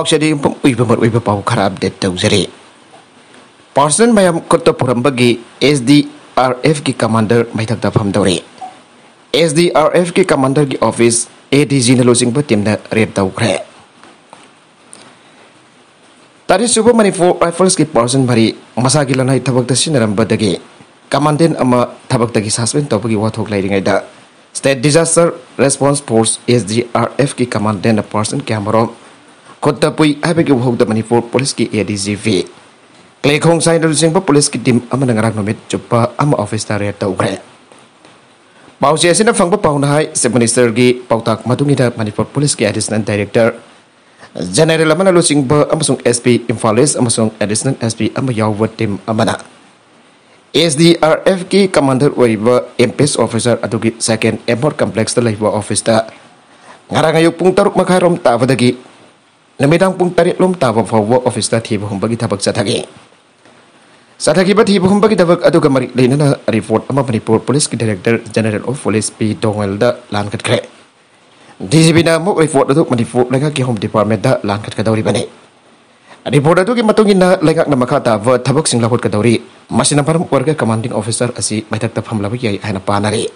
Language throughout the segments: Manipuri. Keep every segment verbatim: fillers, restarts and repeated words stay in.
ꯄꯥꯎꯆꯦꯗꯤ ꯌꯨꯝꯐꯝ ꯑꯣꯏꯕ ꯃꯔꯨꯑꯣꯏꯕ ꯄꯥꯎ ꯈꯔ ꯑꯞꯗꯦꯠ ꯇꯧꯖꯔꯤ꯫ ꯄꯥꯔꯁꯅꯦꯜ ꯃꯌꯥꯝ ꯈꯨꯠꯇ ꯄꯨꯔꯝꯕꯒꯤ ꯑꯦꯁ ꯗꯤ ꯑꯥꯔ ꯑꯦꯐꯀꯤ ꯀꯃꯥꯟꯗꯔ ꯃꯩꯊꯛꯇ ꯐꯝꯗꯧꯔꯦ꯫ ꯑꯦꯁ ꯗꯤ ꯑꯥꯔ ꯑꯦꯐꯀꯤ ꯀꯃꯥꯟꯗꯔꯒꯤ ꯑꯣꯐꯤꯁ, ꯑꯦ ꯗꯤ ꯖꯤꯅ ꯂꯨꯆꯤꯡꯕ ꯇꯤꯝꯅ ꯔꯦꯗ ꯇꯧꯈ꯭ꯔꯦ꯫ ꯇꯔꯦꯠ ꯁꯨꯕ ꯃꯅꯤꯄꯨꯔ ꯔꯥꯏꯐꯜꯁꯀꯤ ꯄꯥꯔꯁꯟ ꯃꯔꯤ ꯃꯁꯥꯒꯤ ꯂꯅꯥꯏ ꯊꯕꯛꯇ ꯁꯤꯖꯤꯟꯅꯔꯝꯕꯗꯒꯤ ꯀꯃꯥꯟꯗꯦꯟ ꯑꯃ ꯊꯕꯛꯇꯒꯤ ꯁꯁꯄꯦꯟ ꯇꯧꯕꯒꯤ ꯋꯥꯊꯣꯛ ꯂꯩꯔꯤꯉꯩꯗ, state disaster response force, S D R ꯑꯦꯐꯀꯤ ꯀꯃꯥꯟꯗꯦꯟꯅ ꯄꯥꯔꯁꯟ ꯀꯌꯥꯃꯔꯣꯝ ꯈꯨꯠꯇ ꯄꯨꯏ ꯍꯥꯏꯕꯒꯤ ꯋꯥꯍꯧꯗ ꯃꯅꯤꯄꯨꯔ ꯄꯨꯂꯤꯁꯀꯤ ꯑꯦ ꯗꯤ ꯖꯤ ꯄꯤ ꯀ꯭ꯂꯦꯈꯣꯡ ꯁꯥꯏꯅ ꯂꯨꯆꯤꯡꯕ ꯄꯨꯂꯤꯁꯀꯤ ꯇꯤꯝ ꯑꯃꯅ ꯉꯔꯥꯡ ꯅꯨꯃꯤꯠ ꯆꯨꯞꯄ ꯑꯃ ꯑꯣꯐꯤꯁꯇ ꯔꯦꯗ ꯇꯧꯈ꯭ꯔꯦ꯫ ꯄꯥꯎꯆꯦ ꯑꯁꯤꯅ ꯐꯪꯕ ꯄꯥꯎꯅ ꯍꯥꯏ, ꯆꯤꯐ ꯃꯤꯅꯤꯁꯇꯔꯒꯤ ꯄꯥꯎꯇꯥꯛ ꯃꯇꯨꯡ ꯏꯟꯅ ꯃꯅꯤꯄꯨꯔ ꯄꯨꯂꯤꯁꯀꯤ ꯑꯦꯗꯤꯁꯅꯦꯜ ꯗꯥꯏꯔꯦꯛꯇꯔ ꯖꯦꯅꯦꯔꯦꯜ ꯑꯃꯅ ꯂꯨꯆꯤꯡꯕ ꯑꯃꯁꯨꯡ ꯑꯦꯁ ꯄꯤ ꯏꯝꯐꯥꯜ ꯏꯁ ꯑꯃꯁꯨꯡ ꯑꯦꯗꯤꯁꯅꯦꯜ ꯑꯦꯁ ꯄꯤ ꯑꯃ ꯌꯥꯎꯕ ꯇꯤꯝ ꯑꯃꯅ ꯑꯦꯁ ꯗꯤ ꯑꯥꯔ ꯑꯦꯐꯀꯤ ꯀꯃꯥꯟꯗꯔ ꯑꯣꯏꯔꯤꯕ ꯑꯦꯝ ꯄꯤ ꯑꯦꯁ ꯑꯣꯐꯤꯁꯥꯔ ꯑꯗꯨꯒꯤ ꯁꯦꯀꯦꯟ ꯑꯦꯃꯣꯔ ꯀꯝꯄ꯭ꯂꯦꯛꯁꯇ ꯂꯩꯕ ꯑꯣꯐꯤꯁꯇ ꯉꯔꯥꯡ ꯑꯌꯨꯛ ꯄꯨꯡ ꯇꯔꯨꯛ ꯃꯈꯥꯏꯔꯣꯝ ꯇꯥꯕꯗꯒꯤ ꯅꯨꯃꯤꯗꯥꯡ ꯄꯨꯡ ꯇꯔꯦꯠ ꯂꯣꯝ ꯇꯥꯕ ꯐꯥꯎꯕ ꯑꯣꯐꯤꯁꯇ ꯊꯤꯕ ꯍꯨꯝꯕꯒꯤ ꯊꯕꯛ ꯆꯠꯊꯈꯤ꯫ ꯆꯠꯊꯈꯤꯕ ꯊꯤꯕ ꯍꯨꯝꯕꯒꯤ ꯊꯕꯛ ꯑꯗꯨꯒ ꯃꯔꯤ ꯂꯩꯅꯅ ꯔꯤꯄꯣꯔꯠ ꯑꯃ ꯃꯅꯤꯄꯨꯔ ꯄꯨꯂꯤꯁꯀꯤ director general of police P ꯗꯣꯉꯦꯜꯗ ꯂꯥꯟꯈꯠꯈ꯭ꯔꯦ꯫ ꯗꯤ ꯖꯤ ꯄꯤꯅ ꯑꯃꯨꯛ ꯔꯤꯄꯣꯔꯠ ꯑꯗꯨ ꯃꯅꯤꯄꯨꯔ ꯂꯩꯉꯥꯛꯀꯤ ꯍꯣꯝ ꯗꯤꯄꯥꯔꯠꯃꯦꯟꯗ ꯂꯥꯟꯈꯠꯀꯗꯧꯔꯤꯕꯅꯤ꯫ ꯔꯤꯄꯣꯔꯠ ꯑꯗꯨꯒꯤ ꯃꯇꯨꯡ ꯏꯟꯅ ꯂꯩꯉꯥꯛꯅ ꯃꯈꯥ ꯇꯥꯕ ꯊꯕꯛꯁꯤꯡ ꯂꯧꯈꯠꯀꯗꯧꯔꯤ꯫ ꯃꯁꯤꯅ ꯃꯔꯝ ꯑꯣꯏꯔꯒ ꯀꯃꯥꯟꯗꯤꯡ ꯑꯣꯐꯤꯁꯥꯔ ꯑꯁꯤ ꯃꯩꯊꯛꯇ ꯐꯝꯂꯕ ꯌꯥꯏ ꯍꯥꯏꯅ ꯄꯥꯅꯔꯤ꯫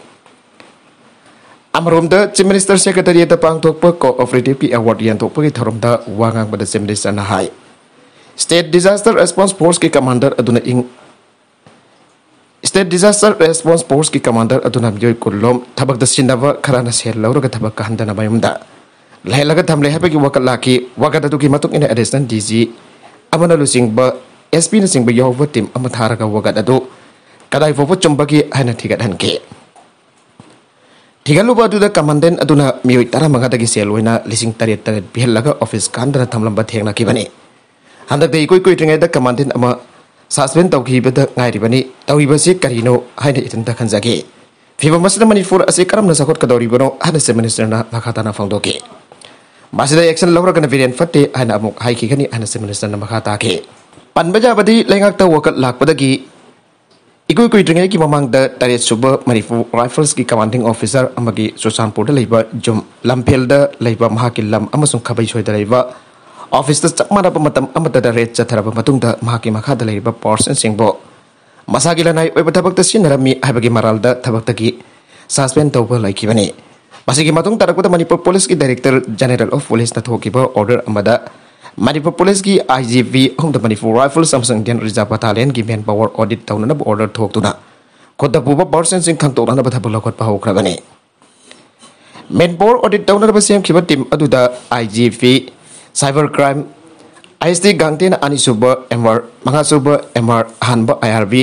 ꯑꯃꯔꯣꯝꯗ, ꯆꯤꯐ ꯃꯤꯅꯤꯁꯇꯔ ꯁꯦꯀ꯭ꯔꯦꯇꯔꯤꯌꯦꯠꯇ ꯄꯥꯡꯊꯣꯛꯄ ꯀꯣꯑꯣꯄꯔꯦꯇꯤꯚꯀꯤ ꯑꯦꯋꯥꯔꯗ ꯌꯦꯟꯊꯣꯛꯄꯒꯤ ꯊꯧꯔꯝꯗ ꯋꯥ ꯉꯥꯡꯕꯗ ꯆꯤꯐ ꯃꯤꯅꯤꯁꯇꯔꯅ ꯍꯥꯏ, ꯁ꯭ꯇꯦꯠ ꯗꯤꯖꯥꯁꯇꯔ ꯔꯦꯁꯄꯣꯟꯁ ꯐꯣꯔꯁꯀꯤ ꯀꯃꯥꯟꯗꯔ ꯑꯗꯨꯅ ꯏꯪ ꯁ꯭ꯇꯦꯠ ꯗꯤꯖꯥꯁꯇꯔ ꯔꯦꯁꯄꯣꯟꯁ ꯐꯣꯔꯁꯀꯤ ꯀꯃꯥꯟꯗꯔ ꯑꯗꯨꯅ ꯃꯤꯑꯣꯏ ꯀꯨꯟ ꯂꯣꯝ ꯊꯕꯛꯇ ꯁꯤꯟꯅꯕ ꯈꯔꯅ ꯁꯦꯜ ꯂꯧꯔꯒ ꯊꯕꯛ ꯀꯥꯍꯟꯗꯅ ꯃꯌꯨꯝꯗ ꯂꯩꯍꯜꯂꯒ ꯊꯝꯂꯦ ꯍꯥꯏꯕꯒꯤ ꯋꯥꯀꯠ ꯂꯥꯛꯈꯤ꯫ ꯋꯥꯀꯠ ꯑꯗꯨꯒꯤ ꯃꯇꯨꯡ ꯏꯟꯅ ꯑꯦꯗꯤꯁꯅꯦꯜ ꯗꯤ ꯖꯤ ꯑꯃꯅ ꯂꯨꯆꯤꯡꯕ ꯑꯦꯁ ꯄꯤꯅꯆꯤꯡꯕ ꯌꯥꯎꯕ ꯇꯤꯝ ꯑꯃ ꯊꯥꯔꯒ ꯋꯥꯀꯠ ꯑꯗꯨ ꯀꯗꯥꯏ ꯐꯥꯎꯕ ꯆꯨꯝꯕꯒꯦ ꯍꯥꯏꯅ ꯊꯤꯒꯠꯍꯟꯈꯤ꯫ ꯊꯤꯒꯠꯂꯨꯕ ꯑꯗꯨꯗ ꯀꯃꯥꯟꯗꯦꯟ ꯑꯗꯨꯅ ꯃꯤꯑꯣꯏ ꯇꯔꯥꯃꯉꯥꯗꯒꯤ ꯁꯦꯜ ꯑꯣꯏꯅ ꯂꯤꯁꯤꯡ ꯇꯔꯦꯠ ꯇꯔꯦꯠ ꯄꯤꯍꯜꯂꯒ ꯑꯣꯐꯤꯁ ꯀꯥꯟꯗꯅ ꯊꯝꯂꯝꯕ ꯊꯦꯡꯅꯈꯤꯕꯅꯤ꯫ ꯍꯟꯗꯛꯇ ꯏꯀꯨꯏ ꯀꯨꯏꯗ꯭ꯔꯤꯉꯩꯗ ꯀꯃꯥꯟꯗꯦꯟ ꯑꯃ ꯁꯁꯄꯦꯟ ꯇꯧꯈꯤꯕꯗ ꯉꯥꯏꯔꯤꯕꯅꯤ꯫ ꯇꯧꯔꯤꯕꯁꯤ ꯀꯔꯤꯅꯣ ꯍꯥꯏꯅ ꯏꯊꯟꯇ ꯈꯟꯖꯈꯤ꯫ ꯐꯤꯕꯝ ꯑꯁꯤꯗ ꯃꯅꯤꯄꯨꯔ ꯑꯁꯤ ꯀꯔꯝꯅ ꯆꯥꯎꯈꯠꯀꯗꯧꯔꯤꯕꯅꯣ ꯍꯥꯏꯅ ꯆꯤꯐ ꯃꯤꯅꯤꯁꯇꯔꯅ ꯃꯈꯥ ꯇꯥꯅ ꯐꯣꯡꯗꯣꯛꯈꯤ꯫ ꯃꯁꯤꯗ ꯑꯦꯛꯁꯟ ꯂꯧꯔꯒꯅ ꯕꯤꯔꯦꯟ ꯐꯠꯇꯦ ꯍꯥꯏꯅ ꯑꯃꯨꯛ ꯍꯥꯏꯈꯤꯒꯅꯤ ꯍꯥꯏꯅ ꯆꯤꯐ ꯃꯤꯅꯤꯁꯇꯔꯅ ꯃꯈꯥ ꯇꯥꯈꯤ꯫ ꯄꯟꯕ ꯌꯥꯕꯗꯤ, ꯂꯩꯉꯥꯛꯇ ꯋꯥꯀꯠ ꯂꯥꯛꯄꯗꯒꯤ ꯏꯀꯨꯏ ꯀꯨꯏꯗ꯭ꯔꯤꯉꯩꯒꯤ ꯃꯃꯥꯡꯗ ꯇꯔꯦꯠ ꯁꯨꯕ ꯃꯅꯤꯄꯨꯔ ꯔꯥꯏꯐꯜꯁꯀꯤ ꯀꯃꯥꯟꯗꯤꯡ ꯑꯣꯐꯤꯁꯥꯔ ꯑꯃꯒꯤ ꯆꯨꯔꯆꯥꯟꯄꯨꯔꯗ ꯂꯩꯕ ꯖꯨꯝ ꯂꯝꯐꯦꯜꯗ ꯂꯩꯕ ꯃꯍꯥꯛꯀꯤ ꯂꯝ ꯑꯃꯁꯨꯡ ꯈꯥꯕꯩꯁꯣꯏꯗ ꯂꯩꯕ ꯑꯣꯐꯤꯁꯇ ꯆꯞ ꯃꯥꯟꯅꯕ ꯃꯇꯝ ꯑꯃꯠꯇꯗ ꯔꯦꯗ ꯆꯠꯊꯔꯕ ꯃꯇꯨꯡꯗ ꯃꯍꯥꯛꯀꯤ ꯃꯈꯥꯗ ꯂꯩꯔꯤꯕ ꯄꯥꯔꯁꯟꯁꯤꯡꯕꯨ ꯃꯁꯥꯒꯤ ꯂꯅꯥꯏ ꯑꯣꯏꯕ ꯊꯕꯛꯇ ꯁꯤꯖꯤꯟꯅꯔꯝꯃꯤ ꯍꯥꯏꯕꯒꯤ ꯃꯔꯥꯜꯗ ꯊꯕꯛꯇꯒꯤ ꯁꯁꯄꯦꯟ ꯇꯧꯕ ꯂꯩꯈꯤꯕꯅꯤ꯫ ꯃꯁꯤꯒꯤ ꯃꯇꯨꯡ ꯇꯥꯔꯛꯄꯗ ꯃꯅꯤꯄꯨꯔ ꯄꯨꯂꯤꯁꯀꯤ ꯗꯥꯏꯔꯦꯛꯇꯔ ꯖꯦꯅꯔꯦꯜ ꯑꯣꯐ ꯄꯨꯂꯤꯁꯅ ꯊꯣꯛꯈꯤꯕ ꯑꯣꯔꯗꯔ ꯑꯃꯗ ꯃꯅꯤꯄꯨꯔ ꯄꯨꯂꯤꯁꯀꯤ ꯑꯥꯏ ꯖꯤ ꯄꯤ ꯑꯍꯨꯝꯗ ꯃꯅꯤꯄꯨꯔ ꯔꯥꯏꯐꯜꯁ ꯑꯃꯁꯨꯡ ꯏꯟꯗꯤꯌꯟ ꯔꯤꯖꯥꯔꯚ ꯕꯠꯇꯥꯂꯤꯌꯟꯒꯤ ꯃꯦꯟ ꯄꯥꯋꯔ ꯑꯣꯗꯤꯠ ꯇꯧꯅꯅꯕ ꯑꯣꯔꯗꯔ ꯊꯣꯛꯇꯨꯅ ꯈꯨꯠꯇ ꯄꯨꯕ ꯄꯥꯔꯁꯟꯁꯤꯡ ꯈꯪꯗꯣꯛꯅꯅꯕ ꯊꯕꯛ ꯂꯧꯈꯠꯄ ꯍꯧꯈ꯭ꯔꯕꯅꯤ꯫ ꯃꯦꯟ ꯄꯥꯋꯔ ꯑꯣꯗꯤꯠ ꯇꯧꯅꯅꯕ ꯁꯦꯝꯈꯤꯕ ꯇꯤꯝ ꯑꯗꯨꯗ I G P, cyber crime, I S T ꯒꯥꯡꯇꯦꯅ ꯑꯅꯤꯁꯨꯕ ꯑꯦꯝ ꯑꯥꯔ, ꯃꯉꯥꯁꯨꯕ ꯑꯦꯝ ꯑꯥꯔ, ꯑꯍꯥꯟꯕ ꯑꯥꯏ ꯑꯥꯔ ꯕꯤ,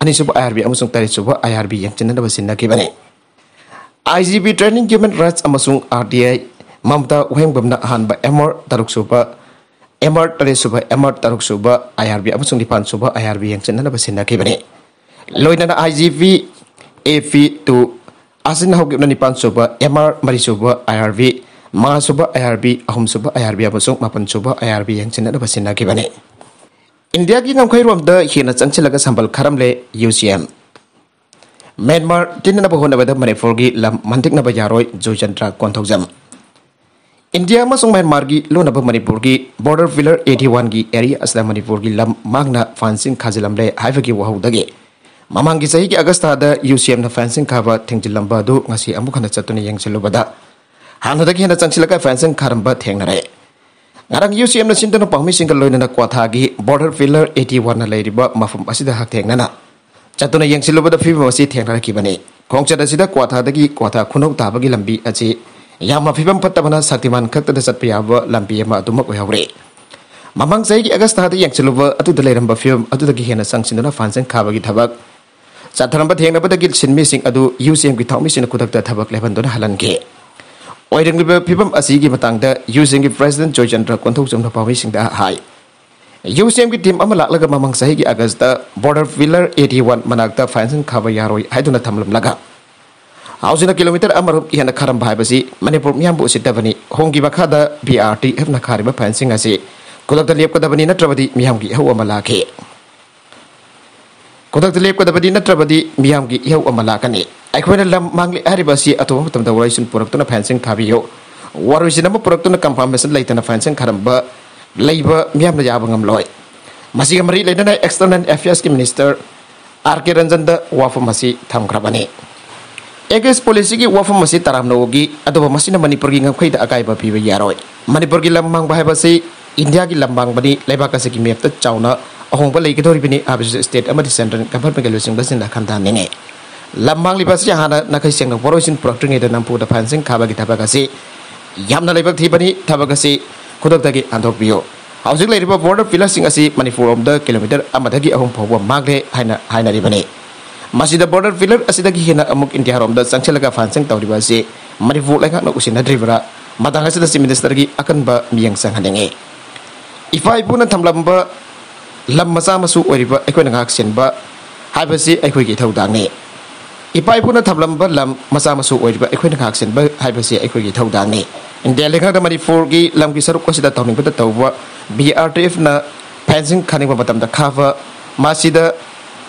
ꯑꯅꯤꯁꯨꯕ ꯑꯥꯏ ꯑꯥꯔ ꯕꯤ ꯑꯃꯁꯨꯡ ꯇꯔꯦꯠꯁꯨꯕ ꯑꯥꯏ ꯑꯥꯔ ꯕꯤ ꯌꯦꯡꯁꯤꯟꯅꯅꯕ ꯁꯤꯟꯅꯈꯤꯕꯅꯤ꯫ I G P training, human rights ꯑꯃꯁꯨꯡ ꯑꯥꯔ ꯇꯤ ꯑꯥꯏ, ꯃꯃꯇꯥ ꯋꯥꯍꯦꯡꯕꯝꯅ ꯑꯍꯥꯟꯕ ꯑꯦꯝ ꯑꯥꯔ, ꯇꯔꯨꯛꯁꯨꯕ ꯑꯦꯝ ꯑꯥꯔ, ꯇꯔꯦꯠꯁꯨꯕ ꯑꯦꯝ ꯑꯥꯔ, ꯇꯔꯨꯛꯁꯨꯕ ꯑꯥꯏ ꯑꯥꯔ ꯕꯤ ꯑꯃꯁꯨꯡ ꯅꯤꯄꯥꯟꯁꯨꯕ ꯑꯥꯏ ꯑꯥꯔ ꯕꯤ ꯌꯦꯡꯁꯤꯟꯅꯅꯕ ꯁꯤꯟꯅꯈꯤꯕꯅꯤ꯫ ꯂꯣꯏꯅꯅ ꯑꯥꯏ ꯖꯤ ꯄꯤ, ꯑꯦ ꯄꯤ ꯇꯨ, ꯑꯁꯤꯅ ꯍꯧꯈꯤꯕꯅ ꯅꯤꯄꯥꯟꯁꯨꯕ ꯑꯦꯝ ꯑꯥꯔ, ꯃꯔꯤꯁꯨꯕ ꯑꯥꯏ ꯑꯥꯔ ꯕꯤ, ꯃꯉꯥꯁꯨꯕ ꯑꯥꯏ ꯑꯥꯔ ꯕꯤ, ꯑꯍꯨꯝꯁꯨꯕ ꯑꯥꯏ ꯑꯥꯔ ꯕꯤ ꯑꯃꯁꯨꯡ ꯃꯥꯄꯟꯁꯨꯕ ꯑꯥꯏ ꯑꯥꯔ ꯕꯤ ꯌꯦꯡꯁꯤꯟꯅꯅꯕ ꯁꯤꯟꯅꯈꯤꯕꯅꯤ꯫ ꯏꯟꯗꯤꯌꯥꯒꯤ ꯉꯝꯈꯩꯔꯣꯝꯗ ꯍꯦꯟꯅ ꯆꯪꯁꯤꯜꯂꯒ ꯁꯝꯕꯜ ꯈꯥꯔꯝꯂꯦ ꯌꯨ ꯁꯤ ꯑꯦꯝ꯫ ꯃ꯭ꯌꯥꯟꯃꯥꯔ ꯇꯤꯟꯅꯅꯕ ꯍꯣꯠꯅꯕꯗ ꯃꯅꯤꯄꯨꯔꯒꯤ ꯂꯝ ꯃꯟꯇꯤꯛꯅꯕ ꯌꯥꯔꯣꯏ, ꯖꯣꯏꯆꯟꯗ꯭ꯔ ꯀꯣꯟꯊꯧꯖꯝ꯫ ꯏꯟꯗꯤꯌꯥ ꯑꯃꯁꯨꯡ ꯃ꯭ꯌꯥꯟꯃꯥꯔꯒꯤ ꯂꯣꯟꯅꯕ ꯃꯅꯤꯄꯨꯔꯒꯤ ꯕꯣꯔꯗꯔ ꯄꯤꯂꯔ ꯑꯩꯠꯇꯤ ꯋꯥꯟꯒꯤ ꯑꯦꯔꯤꯌꯥ ꯑꯁꯤꯗ ꯃꯅꯤꯄꯨꯔꯒꯤ ꯂꯝ ꯃꯥꯡꯅ ꯐꯦꯟꯁꯤꯡ ꯈꯥꯖꯤꯜꯂꯝꯂꯦ ꯍꯥꯏꯕꯒꯤ ꯋꯥꯍꯧꯗꯒꯤ ꯃꯃꯥꯡꯒꯤ ꯆꯍꯤꯒꯤ ꯑꯒꯁꯇꯥꯗ ꯌꯨ ꯁꯤ ꯑꯦꯝꯅ ꯐꯦꯟꯁꯤꯡ ꯈꯥꯕ ꯊꯤꯡꯖꯤꯜꯂꯝꯕ ꯑꯗꯨ ꯉꯁꯤ ꯑꯃꯨꯛ ꯍꯟꯅ ꯆꯠꯇꯨꯅ ꯌꯦꯡꯁꯤꯜꯂꯨꯕꯗ ꯍꯥꯟꯅꯗꯒꯤ ꯍꯦꯟꯅ ꯆꯪꯁꯤꯜꯂꯒ ꯐꯦꯟꯁꯤꯡ ꯈꯥꯔꯝꯕ ꯊꯦꯡꯅꯔꯦ꯫ ꯉꯔꯥꯡ ꯌꯨ ꯁꯤ ꯑꯦꯝꯅ ꯁꯤꯟꯗꯨꯅ ꯄꯥꯎꯃꯤꯁꯤꯡꯒ ꯂꯣꯏꯅꯅ ꯀ꯭ꯋꯥꯊꯥꯒꯤ ꯕꯣꯔꯗꯔ ꯄꯤꯂꯔ ꯑꯩꯠꯇꯤ ꯋꯥꯟꯅ ꯂꯩꯔꯤꯕ ꯃꯐꯝ ꯑꯁꯤꯗ ꯍꯛꯊꯦꯡꯅꯅ ꯆꯠꯇꯨꯅ ꯌꯦꯡꯁꯤꯜꯂꯨꯕꯗ ꯐꯤꯕꯝ ꯑꯁꯤ ꯊꯦꯡꯅꯔꯛꯈꯤꯕꯅꯤ꯫ ꯈꯣꯡꯆꯠ ꯑꯁꯤꯗ ꯀ꯭ꯋꯥꯊꯥꯗꯒꯤ ꯀ꯭ꯋꯥꯊꯥ ꯈꯨꯅꯧ ꯇꯥꯕꯒꯤ ꯂꯝꯕꯤ ꯑꯁꯤ ꯌꯥꯝꯅ ꯐꯤꯕꯝ ꯐꯠꯇꯕꯅ ꯁꯛꯇꯤꯃꯥꯟ ꯈꯛꯇꯗ ꯆꯠꯄ ꯌꯥꯕ ꯂꯝꯕꯤ ꯑꯃ ꯑꯗꯨꯃꯛ ꯑꯣꯏꯍꯧꯔꯦ꯫ ꯃꯃꯥꯡ ꯆꯍꯤꯒꯤ ꯑꯒꯁꯇꯥꯗ ꯌꯦꯡꯁꯤꯜꯂꯨꯕ ꯑꯗꯨꯗ ꯂꯩꯔꯝꯕ ꯐꯤꯕꯝ ꯑꯗꯨꯗꯒꯤ ꯍꯦꯟꯅ ꯆꯪꯁꯤꯟꯗꯨꯅ ꯐꯦꯟꯁꯤꯡ ꯈꯥꯕꯒꯤ ꯊꯕꯛ ꯆꯠꯊꯔꯝꯕ ꯊꯦꯡꯅꯕꯗꯒꯤ ꯁꯤꯟꯃꯤꯁꯤꯡ ꯑꯗꯨ ꯌꯨ ꯁꯤ ꯑꯦꯝꯒꯤ ꯊꯧꯃꯤꯁꯤꯡꯅ ꯈꯨꯗꯛꯇ ꯊꯕꯛ ꯂꯦꯞꯍꯟꯗꯨꯅ ꯍꯜꯍꯟꯈꯤ꯫ ꯑꯣꯏꯔꯛꯂꯤꯕ ꯐꯤꯕꯝ ꯑꯁꯤꯒꯤ ꯃꯇꯥꯡꯗ ꯌꯨ ꯁꯤ ꯑꯦꯝꯒꯤ ꯄ꯭ꯔꯦꯁꯤꯗꯦꯟꯠ ꯖꯣꯏꯆꯟꯗ꯭ꯔ ꯀꯣꯟꯊꯧꯖꯝꯅ ꯄꯥꯎꯃꯤꯁꯤꯡꯗ ꯍꯥꯏ, ꯌꯨ ꯁꯤ ꯑꯦꯝꯒꯤ ꯇꯤꯝ ꯑꯃ ꯂꯥꯛꯂꯒ ꯃꯃꯥꯡ ꯆꯍꯤꯒꯤ ꯑꯒꯁꯇ ꯕꯣꯔꯗꯔ ꯄꯤꯂꯔ ꯑꯩꯠꯇꯤ ꯋꯥꯟ ꯃꯅꯥꯛꯇ ꯐꯦꯟꯁꯤꯡ ꯈꯥꯕ ꯌꯥꯔꯣꯏ ꯍꯥꯏꯗꯨꯅ ꯊꯝꯂꯝꯂꯒ ꯍꯧꯖꯤꯛꯅ ꯀꯤꯂꯣꯃꯤꯇꯔ ꯑꯃꯔꯣꯝ ꯍꯦꯟꯅ ꯈꯥꯔꯝꯕ ꯍꯥꯏꯕꯁꯤ ꯃꯅꯤꯄꯨꯔ ꯃꯤꯌꯥꯝꯕꯨ ꯎꯁꯤꯠꯇꯕꯅꯤ꯫ ꯍꯣꯝꯒꯤ ꯃꯈꯥꯗ B R T ꯑꯦꯐꯅ Kharif fencing ꯑꯁꯤ ꯈꯨꯗꯛꯇ ꯂꯦꯞꯀꯗꯕꯅꯤ, ꯅꯠꯇ꯭ꯔꯕꯗꯤ ꯃꯤꯌꯥꯝꯒꯤ ꯏꯍꯧ ꯑꯃ ꯂꯥꯛꯈꯤ꯫ ꯈꯨꯗꯛꯇ ꯂꯦꯞꯀꯗꯕꯅꯤ, ꯅꯠꯇ꯭ꯔꯕꯗꯤ ꯃꯤꯌꯥꯝꯒꯤ ꯏꯍꯧ ꯑꯃ ꯂꯥꯛꯀꯅꯤ꯫ ꯑꯩꯈꯣꯏꯅ ꯂꯝ ꯃꯥꯡꯂꯦ ꯍꯥꯏꯔꯤꯕ ꯑꯁꯤ ꯑꯇꯣꯞꯄ ꯃꯇꯝꯗ ꯋꯥꯔꯣꯏꯁꯤꯟ ꯄꯨꯔꯛꯇꯨꯅ ꯐꯦꯟꯁꯤꯡ ꯈꯥꯕꯤꯌꯨ꯫ ꯋꯥꯔꯣꯏꯁꯤꯟ ꯑꯃ ꯄꯨꯔꯛꯇꯨꯅ ꯀꯟꯐꯥꯔꯃꯦꯁꯟ ꯂꯩꯇꯅ ꯐꯦꯟꯁꯤꯡ ꯈꯥꯔꯝꯕ ꯂꯩꯕ ꯃꯤꯌꯥꯝꯅ ꯌꯥꯕ ꯉꯝꯂꯣꯏ꯫ ꯃꯁꯤꯒ ꯃꯔꯤ ꯂꯩꯅꯅ External Affairsꯀꯤ Minister R K Ranjanꯗ ꯋꯥꯐꯝ ꯑꯁꯤ ꯊꯝꯈ꯭ꯔꯕꯅꯤ꯫ Against policyꯒꯤ ꯋꯥꯐꯝ ꯑꯁꯤ ꯇꯔꯥꯝꯅ ꯑꯣꯛꯏ, ꯑꯗꯨꯕꯨ ꯃꯁꯤꯅ ꯃꯅꯤꯄꯨꯔꯒꯤ ꯉꯝꯈꯩꯗ ꯑꯀꯥꯏꯕ ꯄꯤꯕ ꯌꯥꯔꯣꯏ꯫ ꯃꯅꯤꯄꯨꯔꯒꯤ ꯂꯝ ꯃꯥꯡꯕ ꯍꯥꯏꯕꯁꯤ ꯏꯟꯗꯤꯌꯥꯒꯤ ꯂꯝ ꯃꯥꯡꯕꯅꯤ, ꯂꯩꯕꯥꯛ ꯑꯁꯤꯒꯤ mapꯇ ꯆꯥꯎꯅ ꯑꯍꯣꯡꯕ ꯂꯩꯒꯗꯧꯔꯤꯕꯅꯤ ꯍꯥꯏꯕꯁꯤꯁꯨ state ꯑꯃꯗꯤ central governmentꯀ ꯂꯨꯆꯤꯡꯕꯁꯤꯡꯅ ꯈꯟꯊꯍꯟꯅꯤꯡꯏ꯫ ꯂꯝ ꯃꯥꯡꯂꯤꯕ ꯑꯁꯤ ꯍꯥꯟꯅ ꯅꯥꯈꯩ ꯁꯦꯡꯅ ꯋꯥꯔꯣꯏꯁꯤꯟ ꯄꯨꯔꯛꯇ꯭ꯔꯤꯉꯩꯗ ꯅꯝꯐꯨꯗ fencing ꯈꯥꯕꯒꯤ ꯊꯕꯛ ꯑꯁꯤ ꯌꯥꯝꯅ ꯂꯥꯏꯕꯛ ꯊꯤꯕꯅꯤ꯫ ꯊꯕꯛ ꯑꯁꯤ ꯈꯨꯗꯛꯇꯒꯤ ꯍꯟꯗꯣꯛꯄꯤꯌꯨ꯫ ꯍꯧꯖꯤꯛ ꯂꯩꯔꯤꯕ border pillarꯁꯤꯡ ꯑꯁꯤ ꯃꯅꯤꯄꯨꯔꯔꯣꯝꯗ kilometre ꯑꯃꯗꯒꯤ ꯑꯍꯨꯝ ꯐꯥꯎꯕ ꯃꯥꯡꯂꯦ ꯍꯥꯏꯅ ꯍꯥꯏꯅꯔꯤꯕꯅꯤ꯫ ꯃꯁꯤꯗ border pillar ꯑꯁꯤꯗꯒꯤ ꯍꯦꯟꯅ ꯑꯃꯨꯛ ꯏꯟꯗꯤꯌꯥꯔꯣꯝꯗ ꯆꯪꯁꯤꯜꯂꯒ fencing ꯇꯧꯔꯤꯕ ꯑꯁꯤ ꯃꯅꯤꯄꯨꯔ ꯂꯩꯉꯥꯛꯅ ꯎꯁꯤꯟꯅꯗ꯭ꯔꯤꯕ꯭ꯔꯥ? ꯃꯇꯥꯡ ꯑꯁꯤꯗ Chief Ministerꯒꯤ ꯑꯀꯟꯕ ꯃꯤꯠꯌꯦꯡ ꯆꯪꯍꯟꯅꯤꯡꯏ꯫ ꯏꯄꯥ ꯏꯄꯨꯅ ꯊꯝꯂꯝꯕ ꯂꯝ ꯃꯆꯥ ꯃꯁꯨ ꯑꯣꯏꯔꯤꯕ ꯑꯩꯈꯣꯏꯅ ꯉꯥꯛ ꯁꯦꯟꯕ ꯍꯥꯏꯕꯁꯤ ꯑꯩꯈꯣꯏꯒꯤ ꯏꯊꯧꯗꯥꯡꯅꯤ꯫ ꯏꯄꯥ ꯏꯄꯨꯅ ꯊꯝꯂꯝꯕ ꯂꯝ ꯃꯆꯥ ꯃꯁꯨ ꯑꯣꯏꯔꯤꯕ ꯑꯩꯈꯣꯏꯅ ꯉꯥꯛ ꯁꯦꯟꯕ ꯍꯥꯏꯕꯁꯤ ꯑꯩꯈꯣꯏꯒꯤ ꯏꯊꯧꯗꯥꯡꯅꯤ꯫ ꯏꯟꯗꯤꯌꯥ ꯂꯩꯉꯥꯛꯅ ꯃꯅꯤꯄꯨꯔꯒꯤ ꯂꯝꯒꯤ ꯁꯔꯨꯛ ꯑꯁꯤꯗ ꯇꯧꯅꯤꯡꯕꯗ ꯇꯧꯕ, BRTFꯅ fencing ꯈꯥꯅꯤꯡꯕ ꯃꯇꯝꯗ ꯈꯥꯕ, ꯃꯁꯤꯗ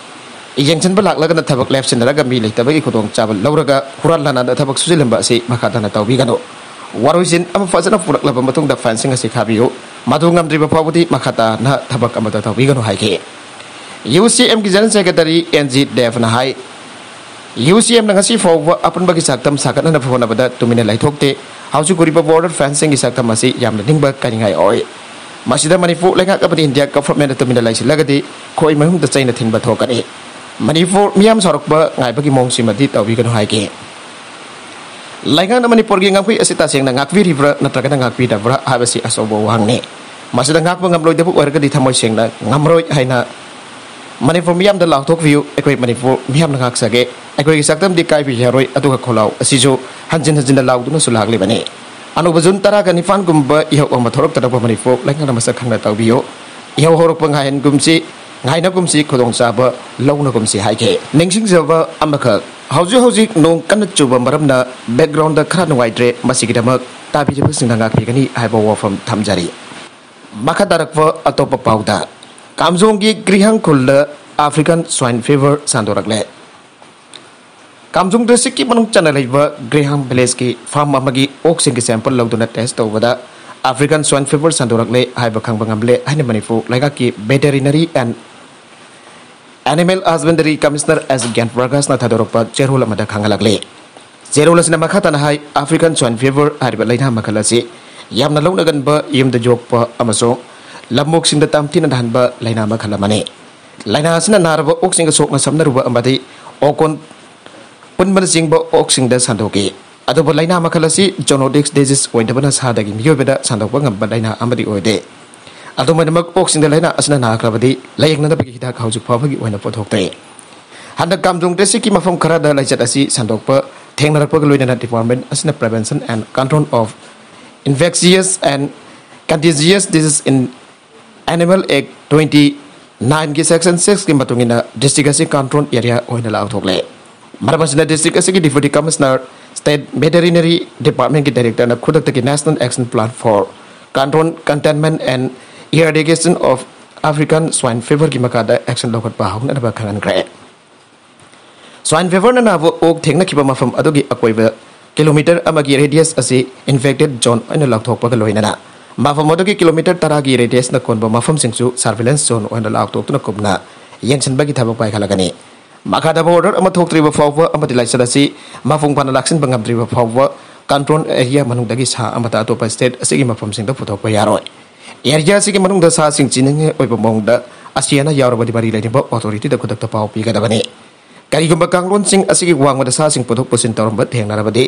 ꯌꯦꯡꯁꯤꯟꯕ ꯂꯥꯛꯂꯒꯅ ꯊꯕꯛ ꯂꯦꯞꯁꯤꯟꯅꯔꯒ ꯃꯤ ꯂꯩꯇꯕꯒꯤ ꯈꯨꯗꯣꯡꯆꯥꯕ ꯂꯧꯔꯒ ꯍꯨꯔꯥꯟ ꯂꯥꯟꯅꯗ ꯊꯕꯛ ꯁꯨꯖꯤꯜꯍꯟꯕ ꯑꯁꯤ ꯃꯈꯥ ꯇꯥꯅ ꯇꯧꯕꯤꯒꯅꯨ꯫ ꯋꯥꯔꯣꯏꯁꯤꯟ ꯑꯃ ꯐꯖꯅ ꯄꯨꯔꯛꯂꯕ ꯃꯇꯨꯡꯗ fencing ꯑꯁꯤ ꯈꯥꯕꯤꯌꯨ꯫ ꯃꯗꯨ ꯉꯝꯗ꯭ꯔꯤꯕ ꯐꯥꯎꯕꯗꯤ ꯃꯈꯥ ꯇꯥꯅ ꯊꯕꯛ ꯑꯃꯠꯇ ꯇꯧꯕꯤꯒꯅꯨ ꯍꯥꯏꯈꯤ꯫ UCMꯒꯤ General Secretary N G Devꯅ ꯍꯥꯏ, UCMꯅ ꯉꯁꯤ ꯐꯥꯎꯕ ꯑꯄꯨꯟꯕꯒꯤ ꯁꯛꯇꯝ ꯁꯥꯒꯠꯅꯅꯕ ꯍꯣꯠꯅꯕꯗ ꯇꯨꯃꯤꯟꯅ ꯂꯩꯊꯣꯛꯇꯦ꯫ ꯍꯧꯖꯤꯛ ꯎꯔꯤꯕ border fencingꯒꯤ ꯁꯛꯇꯝ ꯑꯁꯤ ꯌꯥꯝꯅ ꯅꯤꯡꯕ ꯀꯥꯏꯅꯤꯡꯉꯥꯏ ꯑꯣꯏ꯫ ꯃꯁꯤꯗ ꯃꯅꯤꯄꯨꯔ ꯂꯩꯉꯥꯛ ꯑꯃꯗꯤ ꯏꯟꯗꯤꯌꯥ governmentꯅ ꯇꯨꯃꯤꯟꯅ ꯂꯩꯁꯤꯜꯂꯒꯗꯤ ꯈꯣꯏ ꯃꯍꯨꯝꯗ ꯆꯩꯅ ꯊꯤꯟꯕ ꯊꯣꯛꯀꯅꯤ꯫ ꯃꯅꯤꯄꯨꯔ ꯃꯤꯌꯥꯝ ꯁꯥꯎꯔꯛꯄ ꯉꯥꯏꯕꯒꯤ ꯃꯑꯣꯡꯁꯤꯃꯗꯤ ꯇꯧꯕꯤꯒꯅꯨ ꯍꯥꯏꯈꯤ꯫ ꯂꯩꯉꯥꯛꯅ ꯃꯅꯤꯄꯨꯔꯒꯤ ꯉꯝꯈꯩ ꯑꯁꯤ ꯇꯁꯦꯡꯅ ꯉꯥꯛꯄꯤꯔꯤꯕ꯭ꯔꯥ ꯅꯠꯇ꯭ꯔꯒꯅ ꯉꯥꯛꯄꯤꯗꯕ꯭ꯔꯥ ꯍꯥꯏꯕꯁꯤ ꯑꯆꯧꯕ ꯋꯥꯍꯪꯅꯤ꯫ ꯃꯁꯤꯗ ꯉꯥꯛꯄ ꯉꯝꯂꯣꯏꯗꯕ ꯑꯣꯏꯔꯒꯗꯤ ꯊꯃꯣꯏ ꯁꯦꯡꯅ ꯉꯝꯔꯣꯏ ꯍꯥꯏꯅ ꯃꯅꯤꯄꯨꯔ ꯃꯤꯌꯥꯝꯗ ꯂꯥꯎꯊꯣꯛꯄꯤꯌꯨ, "ꯑꯩꯈꯣꯏ ꯃꯅꯤꯄꯨꯔ ꯃꯤꯌꯥꯝꯅ ꯉꯥꯛꯆꯒꯦ, ꯑꯩꯈꯣꯏꯒꯤ ꯁꯛꯇꯝꯗꯤ ꯀꯥꯏꯕ ꯌꯥꯔꯣꯏ" ꯑꯗꯨꯒ ꯈꯣꯜꯂꯥꯎ ꯑꯁꯤꯁꯨ ꯍꯟꯖꯤꯟ ꯍꯟꯖꯤꯟꯅ ꯂꯥꯎꯗꯨꯅꯁꯨ ꯂꯥꯛꯂꯤꯕꯅꯤ꯫ ꯑꯅꯧꯕ ꯖꯨꯟ ꯇꯔꯥꯒ ꯅꯤꯄꯥꯟꯒꯨꯝꯕ ꯏꯍꯧ ꯑꯃ ꯊꯣꯛꯂꯛꯇꯅꯕ ꯃꯅꯤꯄꯨꯔ ꯂꯩꯉꯥꯛꯅ ꯃꯁꯛ ꯈꯪꯅ ꯇꯧꯕꯤꯌꯨ꯫ ꯏꯍꯧ ꯍꯧꯔꯛꯄ ꯉꯥꯏꯍꯟꯒꯨꯝꯁꯤ, ꯉꯥꯏꯅꯒꯨꯝꯁꯤ, ꯈꯨꯗꯣꯡꯆꯥꯕ ꯂꯧꯅꯒꯨꯝꯁꯤ ꯍꯥꯏꯈꯤ꯫ ꯅꯤꯡꯁꯤꯡꯖꯕ ꯑꯃꯈꯛ, ꯍꯧꯖꯤꯛ ꯍꯧꯖꯤꯛ ꯅꯣꯡ ꯀꯟꯅ ꯆꯨꯕ ꯃꯔꯝꯅ backgroundꯗ ꯈꯔ ꯅꯨꯡꯉꯥꯏꯇ꯭ꯔꯦ, ꯃꯁꯤꯒꯤꯗꯃꯛ ꯇꯥꯕꯤꯔꯤꯕꯁꯤꯡꯅ ꯉꯥꯛꯄꯤꯒꯅꯤ ꯍꯥꯏꯕ ꯋꯥꯐꯝ ꯊꯝꯖꯔꯤ꯫ ꯃꯈꯥ ꯇꯥꯔꯛꯄ ꯑꯇꯣꯞꯄ ꯄꯥꯎꯗ, ꯀꯥꯝꯖꯣꯡꯒꯤ ꯒ꯭ꯔꯤꯍꯥꯡ ꯈꯨꯜꯗ African Swine Fever ꯁꯟꯗꯣꯔꯛꯂꯦ꯫ ꯀꯥꯝꯖꯣꯡ districtꯀꯤ ꯃꯅꯨꯡ ꯆꯟꯅ ꯂꯩꯕ ꯒ꯭ꯔꯤꯍꯥꯡ villageꯀꯤ farm ꯑꯃꯒꯤ ꯑꯣꯛꯁꯤꯡꯒꯤ sample ꯂꯧꯗꯨꯅ test ꯇꯧꯕꯗ African Swine Fever ꯁꯟꯗꯣꯔꯛꯂꯦ ꯍꯥꯏꯕ ꯈꯪꯕ ꯉꯝꯂꯦ ꯍꯥꯏꯅ ꯃꯅꯤꯄꯨꯔ ꯂꯩꯉꯥꯛꯀꯤ Veterinary and Animal Husbandry Commissioner S ꯒ꯭ꯌꯥꯟ ꯄ꯭ꯔꯀꯥꯁꯅ ꯊꯥꯗꯣꯔꯛꯄ ꯆꯦꯔꯣꯜ ꯑꯃꯗ ꯈꯪꯍꯜꯂꯛꯂꯤ꯫ ꯆꯦꯔꯣꯜ ꯑꯁꯤꯅ ꯃꯈꯥ ꯇꯥꯅ ꯍꯥꯏ, African Swine Fever ꯍꯥꯏꯔꯤꯕ ꯂꯩꯅꯥ ꯃꯈꯜ ꯑꯁꯤ ꯌꯥꯝꯅ ꯂꯧꯅꯒꯟꯕ ꯌꯨꯝꯗ ꯌꯣꯛꯄ ꯑꯃꯁꯨꯡ ꯂꯝꯑꯣꯛꯁꯤꯡꯗ ꯇꯝꯊꯤꯅ ꯅꯥꯍꯟꯕ ꯂꯩꯅꯥ ꯃꯈꯜ ꯑꯃꯅꯤ꯫ ꯂꯩꯅꯥ ꯑꯁꯤꯅ ꯅꯥꯔꯕ ꯑꯣꯛꯁꯤꯡꯒ ꯁꯣꯛꯅ ꯁꯝꯅꯔꯨꯕ ꯑꯃꯗꯤ ꯑꯣꯀꯣꯟ ꯄꯨꯟꯕꯅꯆꯤꯡꯕ ꯑꯣꯛꯁꯤꯡꯗ ꯁꯟꯗꯣꯛꯏ꯫ ꯑꯗꯨꯕꯨ ꯂꯩꯅꯥ ꯃꯈꯜ ꯑꯁꯤ zoonotic disease ꯑꯣꯏꯗꯕꯅ ꯁꯥꯗꯒꯤ ꯃꯤꯑꯣꯏꯕꯗ ꯁꯟꯗꯣꯛꯄ ꯉꯝꯕ ꯂꯩꯅꯥ ꯑꯃꯗꯤ ꯑꯣꯏꯗꯦ꯫ ꯑꯗꯨꯝ ꯑꯣꯏꯅꯃꯛ, ꯑꯣꯛꯁꯤꯡꯗ ꯂꯩꯅꯥ ꯑꯁꯤꯅ ꯅꯥꯈ꯭ꯔꯕꯗꯤ ꯂꯥꯌꯦꯡꯅꯅꯕꯒꯤ ꯍꯤꯗꯥꯛ ꯍꯧꯖꯤꯛ ꯐꯥꯎꯕꯒꯤ ꯑꯣꯏꯅ ꯄꯨꯊꯣꯛꯇ꯭ꯔꯤ꯫ ꯍꯟꯗꯛ ꯀꯥꯝꯖꯣꯡ district ꯀꯤ ꯃꯐꯝ ꯈꯔꯗ ꯂꯥꯏꯆꯠ ꯑꯁꯤ ꯁꯟꯗꯣꯛꯄ ꯊꯦꯡꯅꯔꯛꯄꯒ ꯂꯣꯏꯅꯅ department ꯑꯁꯤꯅ Prevention and Control of Infectious and Contagious Disease in Animal Act twenty nine ꯒꯤ section six ꯀꯤ ꯃꯇꯨꯡ ꯏꯟꯅ district ꯑꯁꯤ control area ꯑꯣꯏꯅ ꯂꯥꯎꯊꯣꯛꯂꯦ꯫ ꯃꯔꯝ ꯑꯁꯤꯅ district ꯑꯁꯤꯒꯤ Deputy Commissioner, State Veterinary Department ꯀꯤ Director ꯅ ꯈꯨꯗꯛꯇꯒꯤ National Action Plan for Control, Containment and Eradication of African Swine Fever ꯒꯤ ꯃꯈꯥꯗ action ꯂꯧꯈꯠꯄ ꯍꯧꯅꯅꯕ ꯈꯪꯍꯟꯈ꯭ꯔꯦ꯫ Swine Fever ꯅ ꯅꯥꯕ ꯑꯣꯛ ꯊꯦꯡꯅꯈꯤꯕ ꯃꯐꯝ ꯑꯗꯨꯒꯤ ꯑꯀꯣꯏꯕ kilometre ꯑꯃꯒꯤ radius ꯑꯁꯤ infected zone ꯑꯣꯏꯅ ꯂꯥꯎꯊꯣꯛꯄꯒ ꯂꯣꯏꯅꯅ ꯃꯐꯝ ꯑꯗꯨꯒꯤ kilometre ꯇꯔꯥꯒꯤ radius ꯅ ꯀꯣꯟꯕ ꯃꯐꯝꯁꯤꯡꯁꯨ surveillance zone ꯑꯣꯏꯅ ꯂꯥꯎꯊꯣꯛꯇꯨꯅ ꯀꯨꯞꯅ ꯌꯦꯡꯁꯤꯟꯕꯒꯤ ꯊꯕꯛ ꯄꯥꯏꯈꯠꯂꯒꯅꯤ꯫ ꯃꯈꯥ ꯇꯥꯕ order ꯑꯃ ꯊꯣꯛꯇ꯭ꯔꯤꯕ ꯐꯥꯎꯕ ꯑꯃꯗꯤ ꯂꯥꯏꯆꯠ ꯑꯁꯤ ꯃꯄꯨꯡ ꯐꯥꯅ ꯂꯥꯛꯁꯤꯟꯕ ꯉꯝꯗ꯭ꯔꯤꯕ ꯐꯥꯎꯕ control area ꯃꯅꯨꯡꯗꯒꯤ ꯁꯥ ꯑꯃꯠꯇ ꯑꯇꯣꯞꯄ state ꯑꯁꯤꯒꯤ ꯃꯐꯝꯁꯤꯡꯗ ꯄꯨꯊꯣꯛꯄ ꯌꯥꯔꯣꯏ꯫ Area ꯑꯁꯤꯒꯤ ꯃꯅꯨꯡꯗ ꯁꯥꯁꯤꯡ ꯆꯤꯅꯤꯡꯉꯥꯏ ꯑꯣꯏꯕ ꯃꯑꯣꯡꯗ ꯑꯁꯤꯌꯥꯅ ꯌꯥꯎꯔꯕꯗꯤ ꯃꯔꯤ ꯂꯩꯅꯕ authority ꯗ ꯈꯨꯗꯛꯇ ꯄꯥꯎ ꯄꯤꯒꯗꯕꯅꯤ꯫ ꯀꯔꯤꯒꯨꯝꯕ ꯀꯥꯡꯂꯣꯟꯁꯤꯡ ꯑꯁꯤꯒꯤ ꯋꯥꯡꯃꯗ ꯁꯥꯁꯤꯡ ꯄꯨꯊꯣꯛ ꯄꯨꯁꯤꯟ ꯇꯧꯔꯝꯕ ꯊꯦꯡꯅꯔꯕꯗꯤ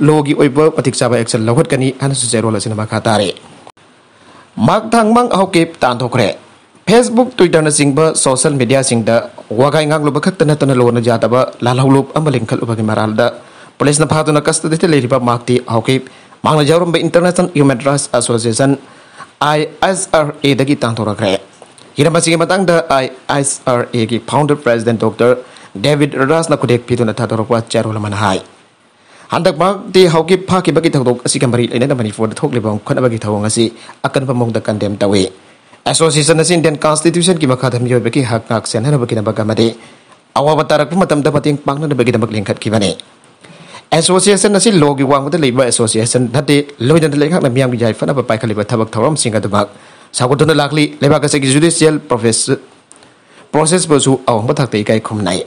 ꯂꯣꯒꯤ ꯑꯣꯏꯕ ꯃꯇꯤꯛ ꯆꯥꯕ action ꯂꯧꯈꯠꯀꯅꯤ ꯍꯥꯏꯅꯁꯨ ꯆꯦꯔꯣꯜ ꯑꯁꯤꯅ ꯃꯈꯥ ꯇꯥꯔꯤ꯫ ꯃꯥꯛ ꯊꯥꯡꯃꯥꯡ ꯍꯥꯎꯀꯤꯞ ꯇꯥꯟꯊꯣꯛꯈ꯭ꯔꯦ꯫ Facebook, Twitter ꯅꯆꯤꯡꯕ social media ꯁꯤꯡꯗ ꯋꯥꯒꯥꯏ ꯉꯥꯡꯂꯨꯕ ꯈꯛꯇ ꯅꯠꯇꯅ ꯂꯣꯟꯅ ꯌꯥꯗꯕ ꯂꯥꯜꯍꯧꯂꯨꯞ ꯑꯃ ꯂꯤꯡꯈꯠꯂꯨꯕꯒꯤ ꯃꯔꯥꯜꯗ police ꯅ ꯐꯥꯗꯨꯅ custody ꯗ ꯂꯩꯔꯤꯕ ꯃꯥꯛꯇꯤ Haokip ꯃꯥꯡꯅ ꯌꯥꯎꯔꯝꯕ International Human Rights Association, I S R A ꯗꯒꯤ ꯇꯥꯟꯊꯣꯔꯛꯈ꯭ꯔꯦ꯫ ꯍꯤꯔꯝ ꯑꯁꯤꯒꯤ ꯃꯇꯥꯡꯗ I S R A ꯒꯤ founder president Doctor David Rasna ꯈꯨꯗꯦꯛ ꯄꯤꯗꯨꯅ ꯊꯥꯗꯣꯔꯛꯄ ꯆꯦꯔꯣꯜ ꯑꯃꯅ ꯍꯥꯏ, ꯍꯟꯗꯛ ꯃꯥꯛꯇꯤ ꯍꯥꯎꯀꯤꯞ ꯐꯥꯈꯤꯕꯒꯤ ꯊꯧꯗꯣꯛ ꯑꯁꯤꯒ ꯃꯔꯤ ꯂꯩꯅꯅ ꯃꯅꯤꯄꯨꯔꯗ ꯊꯣꯛꯂꯤꯕ ꯈꯠꯅꯕꯒꯤ ꯊꯧꯑꯣꯡ ꯑꯁꯤ ꯑꯀꯟꯕ ꯃꯑꯣꯡꯗ condemn ꯇꯧꯏ꯫ Association ꯑꯁꯤ Indian Constitution ꯒꯤ ꯃꯈꯥꯗ ꯃꯤꯑꯣꯏꯕꯒꯤ ꯍꯛ ꯉꯥꯛ ꯁꯦꯟꯅꯅꯕꯒꯤꯗꯃꯛ ꯑꯃꯗꯤ ꯑꯋꯥꯕ ꯇꯥꯔꯛꯄ ꯃꯇꯝꯗ ꯃꯇꯦꯡ ꯄꯥꯡꯅꯅꯕꯒꯤꯗꯃꯛ ꯂꯤꯡꯈꯠꯈꯤꯕꯅꯤ꯫ ꯑꯦꯁꯣꯁꯤꯌꯦꯁꯟ ꯑꯁꯤ ꯂꯣꯒꯤ ꯋꯥꯡꯃꯗ ꯂꯩꯕ ꯑꯦꯁꯣꯁꯤꯌꯦꯁꯟ ꯅꯠꯇꯦ, ꯂꯣꯏꯅꯅ ꯂꯩꯉꯥꯛꯅ ꯃꯤꯌꯥꯝꯒꯤ ꯌꯥꯏꯐꯅꯕ ꯄꯥꯏꯈꯠꯂꯤꯕ ꯊꯕꯛ ꯊꯧꯔꯝꯁꯤꯡ ꯑꯗꯨꯃꯛ ꯁꯧꯒꯠꯇꯨꯅ ꯂꯥꯛꯂꯤ꯫ ꯂꯩꯕꯥꯛ ꯑꯁꯤꯒꯤ ꯖꯨꯗꯤꯁꯤꯌꯦꯜ ꯄ꯭ꯔꯣꯐꯦꯁ-, ꯄ꯭ꯔꯣꯁꯦꯁꯄꯨꯁꯨ ꯑꯋꯥꯡꯕ ꯊꯥꯛꯇ ꯏꯀꯥꯏ ꯈꯨꯝꯅꯩ꯫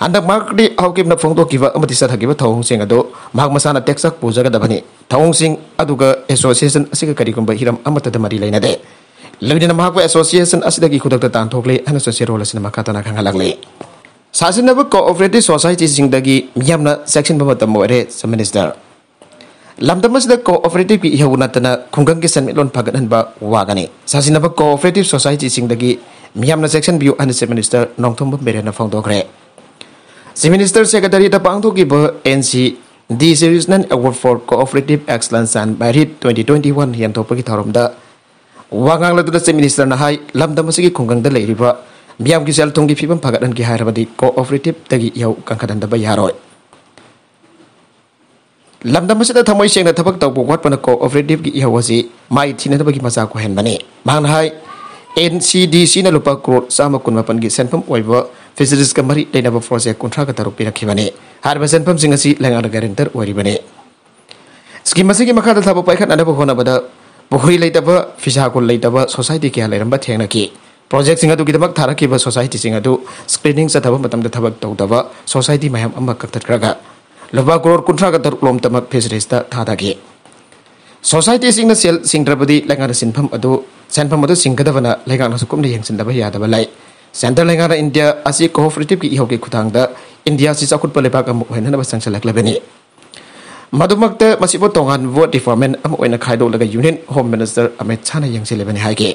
ꯍꯟꯗꯛ ꯃꯍꯥꯛ ꯔꯤ ꯍꯥꯎꯀꯤꯞꯅ ꯐꯣꯡꯗꯣꯛꯈꯤꯕ ꯑꯃꯗꯤ ꯆꯠꯊꯈꯤꯕ ꯊꯧꯑꯣꯡꯁꯤꯡ ꯑꯗꯨ ꯃꯍꯥꯛ ꯃꯁꯥꯅ ꯇꯦꯛꯆ ꯄꯨꯖꯒꯗꯕꯅꯤ꯫ ꯊꯧꯑꯣꯡꯁꯤꯡ ꯑꯗꯨꯒ ꯑꯦꯁꯣꯁꯤꯌꯦꯁꯟ ꯑꯁꯤꯒ ꯀꯔꯤꯒꯨꯝꯕ ꯍꯤꯔꯝ ꯑꯃꯠꯇꯗ ꯃꯔꯤ ꯂꯩꯅꯗꯦ꯫ ꯂꯣꯏꯅꯅ ꯃꯍꯥꯛꯄꯨ ꯑꯦꯁꯣꯁꯤꯌꯦꯁꯟ ꯑꯁꯤꯗꯒꯤ ꯈꯨꯗꯛꯇ ꯇꯥꯟꯊꯣꯛꯂꯦ ꯍꯥꯏꯅꯁꯨ ꯆꯦꯔꯣꯜ ꯑꯁꯤꯅ ꯃꯈꯥ ꯇꯥꯅ ꯈꯪꯍꯜꯂꯛꯂꯤ꯫ ꯁꯥꯁꯤꯟꯅꯕ ꯀꯣꯑꯣꯄꯔꯦꯇꯤꯚ ꯁꯣꯁꯥꯏꯇꯤꯁꯤꯡꯗꯒꯤ ꯃꯤꯌꯥꯝꯅ ꯆꯦꯛꯁꯤꯟꯕ ꯃꯇꯝ ꯑꯣꯏꯔꯦ, ꯆꯤꯐ ꯃꯤꯅꯤꯁꯇꯔ꯫ ꯂꯝꯗꯝ ꯑꯁꯤꯗ ꯀꯣꯑꯣꯄꯔꯦꯇꯤꯚꯀꯤ ꯏꯍꯧ ꯅꯠꯇꯅ ꯈꯨꯡꯒꯪꯒꯤ ꯁꯦꯟꯃꯤꯠꯂꯣꯟ ꯐꯒꯠꯍꯟꯕ ꯋꯥꯒꯅꯤ꯫ ꯁꯥꯁꯤꯟꯅꯕ ꯀꯣꯑꯣꯄꯔꯦꯇꯤꯚ ꯁꯣꯁꯥꯏꯇꯤꯁꯤꯡꯗꯒꯤ ꯃꯤꯌꯥꯝꯅ ꯆꯦꯛꯁꯤꯟꯕꯤꯌꯨ ꯍꯥꯏꯅ ꯆꯤꯐ ꯃꯤꯅꯤꯁꯇꯔ ꯅꯣꯡꯊꯣꯝꯕꯝ ꯕꯤꯔꯦꯟꯅ ꯐꯣꯡꯗꯣꯛꯈ꯭ꯔꯦ꯫ ꯆꯤꯐ ꯃꯤꯅꯤꯁꯇꯔ ꯁꯦꯀ꯭ꯔꯦꯇꯔꯤꯗ ꯄꯥꯡꯊꯣꯛꯈꯤꯕ NCDC Regional Award for Cooperative Excellence and Merit twenty twenty-one ꯌꯦꯟꯊꯣꯛꯄꯒꯤ ꯊꯧꯔꯝꯗ ꯋꯥ ꯉꯥꯡꯂꯗꯨꯅ ꯆꯤꯐ ꯃꯤꯅꯤꯁꯇꯔꯅ ꯍꯥꯏ, ꯂꯝꯗꯝ ꯑꯁꯤꯒꯤ ꯈꯨꯡꯒꯪꯗ ꯂꯩꯔꯤꯕ ꯃꯤꯌꯥꯝꯒꯤ ꯁꯦꯜ ꯊꯨꯝꯒꯤ ꯐꯤꯕꯝ ꯐꯒꯠꯍꯟꯒꯦ ꯍꯥꯏꯔꯕꯗꯤ ꯀꯣꯑꯣꯄꯔꯦꯇꯤꯚꯇꯒꯤ ꯏꯍꯧ ꯀꯟꯈꯠꯍꯟꯗꯕ ꯌꯥꯔꯣꯏ꯫ ꯂꯝꯗꯝ ꯑꯁꯤꯗ ꯊꯃꯣꯏ ꯁꯦꯡꯅ ꯊꯕꯛ ꯇꯧꯕ ꯋꯥꯠꯄꯅ ꯀꯣꯑꯣꯄꯔꯦꯇꯤꯚꯀꯤ ꯏꯍꯧ ꯑꯁꯤ ꯃꯥꯏ ꯊꯤꯅꯅꯕꯒꯤ ꯃꯆꯥꯛ ꯑꯣꯏꯍꯟꯕꯅꯤ꯫ ꯃꯍꯥꯛꯅ ꯍꯥꯏ, NCDCꯅ ꯂꯨꯄꯥ ꯀ꯭ꯔꯣꯔ ꯆꯥꯝꯃ ꯀꯨꯟꯃꯥꯄꯟꯒꯤ ꯁꯦꯟꯐꯝ ꯑꯣꯏꯕ ꯐꯤꯁꯔꯤꯖꯀ ꯃꯔꯤ ꯂꯩꯅꯕ ꯄ꯭ꯔꯣꯖꯦꯛ ꯀꯨꯟꯊ꯭ꯔꯥꯒ ꯇꯔꯨꯛ ꯄꯤꯔꯛꯈꯤꯕꯅꯤ꯫ ꯍꯥꯏꯔꯤꯕ ꯁꯦꯟꯐꯝꯁꯤꯡ ꯑꯁꯤ ꯂꯩꯉꯥꯛꯅ ꯒꯥꯔꯦꯟꯇꯔ ꯑꯣꯏꯔꯤꯕꯅꯤ꯫ ꯁ꯭ꯀꯤꯝ ꯑꯁꯤꯒꯤ ꯃꯈꯥꯗ ꯊꯕꯛ ꯄꯥꯏꯈꯠꯅꯅꯕ ꯍꯣꯠꯅꯕꯗ ꯄꯨꯈ꯭ꯔꯤ ꯂꯩꯇꯕ, ꯐꯤꯁꯥ ꯀꯣꯜ ꯂꯩꯇꯕ ꯁꯣꯁꯥꯏꯇꯤ ꯀꯌꯥ ꯂꯩꯔꯝꯕ ꯊꯦꯡꯅꯈꯤ꯫ ꯄ꯭ꯔꯣꯖꯦꯛꯁꯤꯡ ꯑꯗꯨꯒꯤꯗꯃꯛ ꯊꯥꯔꯛꯈꯤꯕ ꯁꯣꯁꯥꯏꯇꯤꯁꯤꯡ ꯑꯗꯨ ꯁ꯭ꯀ꯭ꯔꯤꯅꯤꯡ ꯆꯠꯊꯕ ꯃꯇꯝꯗ ꯊꯕꯛ ꯇꯧꯗꯕ ꯁꯣꯁꯥꯏꯇꯤ ꯃꯌꯥꯝ ꯑꯃ ꯀꯛꯊꯠꯈ꯭ꯔꯒ ꯂꯨꯄꯥ ꯀ꯭ꯔꯣꯔ ꯀꯨꯟꯊ꯭ꯔꯥꯒ ꯇꯔꯨꯛ ꯂꯣꯝꯇꯃꯛ ꯐꯤꯁꯔꯤꯁꯇ ꯊꯥꯗꯈꯤ꯫ ꯁꯣꯁꯥꯏꯇꯤꯁꯤꯡꯅ ꯁꯦꯜ ꯁꯤꯡꯗ꯭ꯔꯕꯗꯤ ꯂꯩꯉꯥꯛꯅ ꯁꯤꯟꯐꯝ ꯑꯗꯨ, ꯁꯦꯟꯐꯝ ꯑꯗꯨ ꯁꯤꯡꯒꯗꯕꯅ ꯂꯩꯉꯥꯛꯅꯁꯨ ꯀꯨꯞꯅ ꯌꯦꯡꯁꯤꯟꯗꯕ ꯌꯥꯗꯕ ꯂꯩ꯫ ꯁꯦꯟꯇꯔ ꯂꯩꯉꯥꯛꯅ ꯏꯟꯗꯤꯌꯥ ꯑꯁꯤ ꯀꯣꯑꯣꯄꯔꯦꯇꯤꯚꯀꯤ ꯏꯍꯧꯒꯤ ꯈꯨꯊꯥꯡꯗ ꯏꯟꯗꯤꯌꯥ ꯑꯁꯤ ꯆꯥꯎꯈꯠꯄ ꯂꯩꯕꯥꯛ ꯑꯃ ꯑꯣꯏꯍꯟꯅꯕ ꯆꯪꯁꯤꯜꯂꯛꯂꯕꯅꯤ꯫ ꯃꯗꯨꯃꯛꯇ ꯃꯁꯤꯕꯨ ꯇꯣꯉꯥꯟꯕ ꯗꯤꯄꯥꯔꯠꯃꯦꯟ ꯑꯃ ꯑꯣꯏꯅ ꯈꯥꯏꯗꯣꯛꯂꯒ ꯌꯨꯅꯤꯌꯟ ꯍꯣꯝ ꯃꯤꯅꯤꯁꯇꯔ ꯑꯃꯤꯠ ꯁꯥꯍꯅ ꯌꯦꯡꯁꯤꯜꯂꯤꯕꯅꯤ ꯍꯥꯏꯈꯤ꯫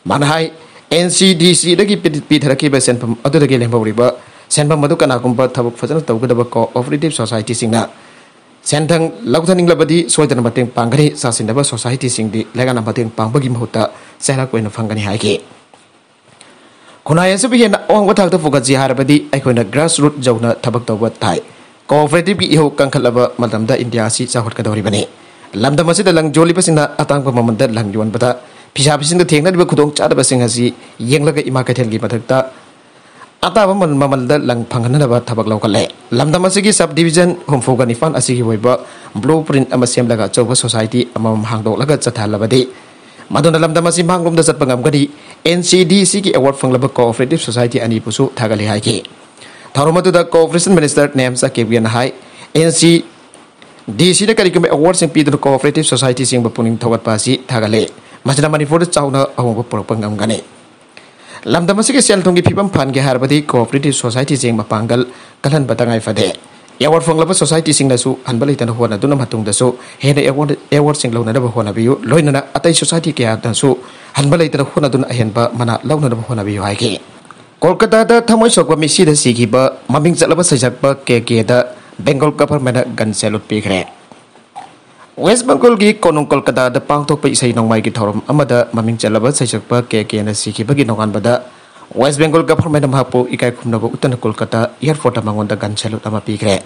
ꯃꯥꯅ ꯍꯥꯏ, NCDCꯗꯒꯤ ꯄꯤ-, ꯄꯤꯊꯔꯛꯈꯤꯕ ꯁꯦꯟꯐꯝ ꯑꯗꯨꯗꯒꯤ ꯂꯦꯝꯍꯧꯔꯤꯕ ꯁꯦꯟꯐꯝ ꯑꯗꯨ ꯀꯅꯥꯒꯨꯝꯕ ꯊꯕꯛ ꯐꯖꯅ ꯇꯧꯒꯗꯕ ꯀꯣꯑꯣꯄꯔꯦꯇꯤꯚ ꯁꯣꯁꯥꯏꯇꯤꯁꯤꯡꯅ ꯁꯦꯟꯊꯪ ꯂꯧꯊꯅꯤꯡꯂꯕꯗꯤ ꯁꯣꯏꯗꯅ ꯃꯇꯦꯡ ꯄꯥꯡꯒꯅꯤ꯫ ꯆꯥꯁꯤꯟꯅꯕ ꯁꯣꯁꯥꯏꯇꯤꯁꯤꯡꯗꯤ ꯂꯩꯉꯥꯛꯅ ꯃꯇꯦꯡ ꯄꯥꯡꯕꯒꯤ ꯃꯍꯨꯠꯇ ꯆꯩꯔꯥꯛ ꯑꯣꯏꯅ ꯐꯪꯒꯅꯤ ꯍꯥꯏꯈꯤ꯫ ꯈꯨꯟꯅꯥꯏ ꯑꯁꯤꯕꯨ ꯍꯦꯟꯅ ꯑꯋꯥꯡꯕ ꯊꯥꯛꯇ ꯄꯨꯈꯠꯁꯤ ꯍꯥꯏꯔꯕꯗꯤ ꯑꯩꯈꯣꯏꯅ ꯒ꯭ꯔꯥꯁꯔꯨꯠ ꯌꯧꯅ ꯊꯕꯛ ꯇꯧꯕ ꯇꯥꯏ꯫ ꯀꯣꯑꯣꯄꯔꯦꯇꯤꯚꯀꯤ ꯏꯍꯧ ꯀꯟꯈꯠꯂꯕ ꯃꯇꯝꯗ ꯏꯟꯗꯤꯌꯥ ꯑꯁꯤ ꯆꯥꯎꯈꯠꯀꯗꯧꯔꯤꯕꯅꯤ꯫ ꯂꯝꯗꯝ ꯑꯁꯤꯗ ꯂꯪ ꯌꯣꯜꯂꯤꯕꯁꯤꯡꯅ ꯑꯇꯥꯡꯕ ꯃꯃꯜꯗ ꯂꯪ ꯌꯣꯟꯕꯗ ꯐꯤꯁꯥꯕꯤꯁꯤꯡꯗ ꯊꯦꯡꯅꯔꯤꯕ ꯈꯨꯗꯣꯡꯆꯥꯗꯕꯁꯤꯡ ꯑꯁꯤ ꯌꯦꯡꯂꯒ ꯏꯃꯥ ꯀꯩꯊꯦꯜꯒꯤ ꯃꯊꯛꯇ ꯑꯇꯥꯕ ꯃꯃꯜ- ꯃꯃꯜꯗ ꯂꯪ ꯐꯪꯍꯟꯅꯕ ꯊꯕꯛ ꯂꯧꯈꯠꯂꯦ꯫ ꯂꯝꯗꯝ ꯑꯁꯤꯒꯤ sub division ꯍꯨꯝꯐꯨꯒ ꯅꯤꯄꯥꯟ ꯑꯁꯤꯒꯤ ꯑꯣꯏꯕ blueprint ꯑꯃ ꯁꯦꯝꯂꯒ ꯑꯆꯧꯕ society ꯑꯃꯃꯝ ꯍꯥꯡꯗꯣꯛꯂꯒ ꯆꯠꯊꯍꯜꯂꯕꯗꯤ, ꯃꯗꯨꯅ ꯂꯝꯗꯝ ꯑꯁꯤ ꯃꯥꯡꯂꯣꯝꯗ ꯆꯠꯄ ꯉꯝꯒꯅꯤ꯫ NCDCꯒꯤ award ꯐꯪꯂꯕ cooperative society ꯑꯅꯤꯕꯨꯁꯨ ꯊꯥꯒꯠꯂꯤ ꯍꯥꯏꯈꯤ꯫ ꯊꯧꯔꯝ ꯑꯗꯨꯗ Cooperation Minister ꯅꯦꯝꯆꯥ ꯀꯦꯕꯤꯌꯟꯅ ꯍꯥꯏ, NCDCꯗ ꯀꯔꯤꯒꯨꯝꯕ awardꯁꯤꯡ ꯄꯤꯗꯨꯅ cooperative societyꯁꯤꯡꯕꯨ ꯄꯨꯛꯅꯤꯡ ꯊꯧꯒꯠꯄ ꯑꯁꯤ ꯊꯥꯒꯠꯂꯦ꯫ ꯃꯁꯤꯅ ꯃꯅꯤꯄꯨꯔꯗ ꯆꯥꯎꯅ ꯑꯍꯣꯡꯕ ꯄꯨꯔꯛꯄ ꯉꯝꯒꯅꯤ꯫ ꯂꯝꯗꯝ ꯑꯁꯤꯒꯤ ꯁꯦꯜ-ꯊꯨꯝꯒꯤ ꯐꯤꯕꯝ ꯐꯍꯟꯒꯦ ꯍꯥꯏꯔꯕꯗꯤ cooperative societyꯁꯤꯡ ꯃꯄꯥꯡꯒꯜ ꯀꯜꯍꯟꯕ ꯇꯉꯥꯏ ꯐꯗꯦ꯫ Award ꯐꯪꯂꯕ societyꯁꯤꯡꯅꯁꯨ ꯍꯟꯕ ꯂꯩꯇꯅ ꯍꯣꯠꯅꯗꯨꯅ ꯃꯇꯨꯡꯗꯁꯨ ꯍꯦꯟꯅ award- awardꯁꯤꯡ ꯂꯧꯅꯅꯕ ꯍꯣꯠꯅꯕꯤꯌꯨ꯫ ꯂꯣꯏꯅꯅ ꯑꯇꯩ society ꯀꯌꯥꯗꯁꯨ ꯍꯟꯕ ꯂꯩꯇꯅ ꯍꯣꯠꯅꯗꯨꯅ ꯑꯍꯦꯟꯕ ꯃꯅꯥ ꯂꯧꯅꯅꯕ ꯍꯣꯠꯅꯕꯤꯌꯨ ꯍꯥꯏꯈꯤ꯫ ꯀꯣꯜꯀꯇꯥꯗ ꯊꯃꯣꯏ ꯁꯣꯛꯄ ꯃꯤꯁꯤꯗ ꯁꯤꯈꯤꯕ ꯃꯃꯤꯡ ꯆꯠꯂꯕ ꯁꯩꯁꯛꯄ ꯀꯦ ꯀꯦꯗ Bengal governmentꯅ gun salute ꯄꯤꯈ꯭ꯔꯦ꯫ West Bengalꯒꯤ ꯀꯣꯅꯨꯡ ꯀꯣꯜꯀꯇꯥꯗ ꯄꯥꯡꯊꯣꯛꯄ ꯏꯁꯩ ꯅꯣꯡꯃꯥꯏꯒꯤ ꯊꯧꯔꯝ ꯑꯃꯗ ꯃꯃꯤꯡ ꯆꯠꯂꯕ ꯁꯩꯁꯛꯄ ꯀꯦ ꯀꯦꯅ ꯁꯤꯈꯤꯕꯒꯤ ꯅꯣꯡꯉꯥꯟꯕꯗ West Bengal governmentꯅ ꯃꯍꯥꯛꯄꯨ ꯏꯀꯥꯏ ꯈꯨꯝꯅꯕ ꯎꯠꯇꯅ ꯀꯣꯜꯀꯇꯥ airportꯇ ꯃꯉꯣꯟꯗ gun salute ꯑꯃ ꯄꯤꯈ꯭ꯔꯦ꯫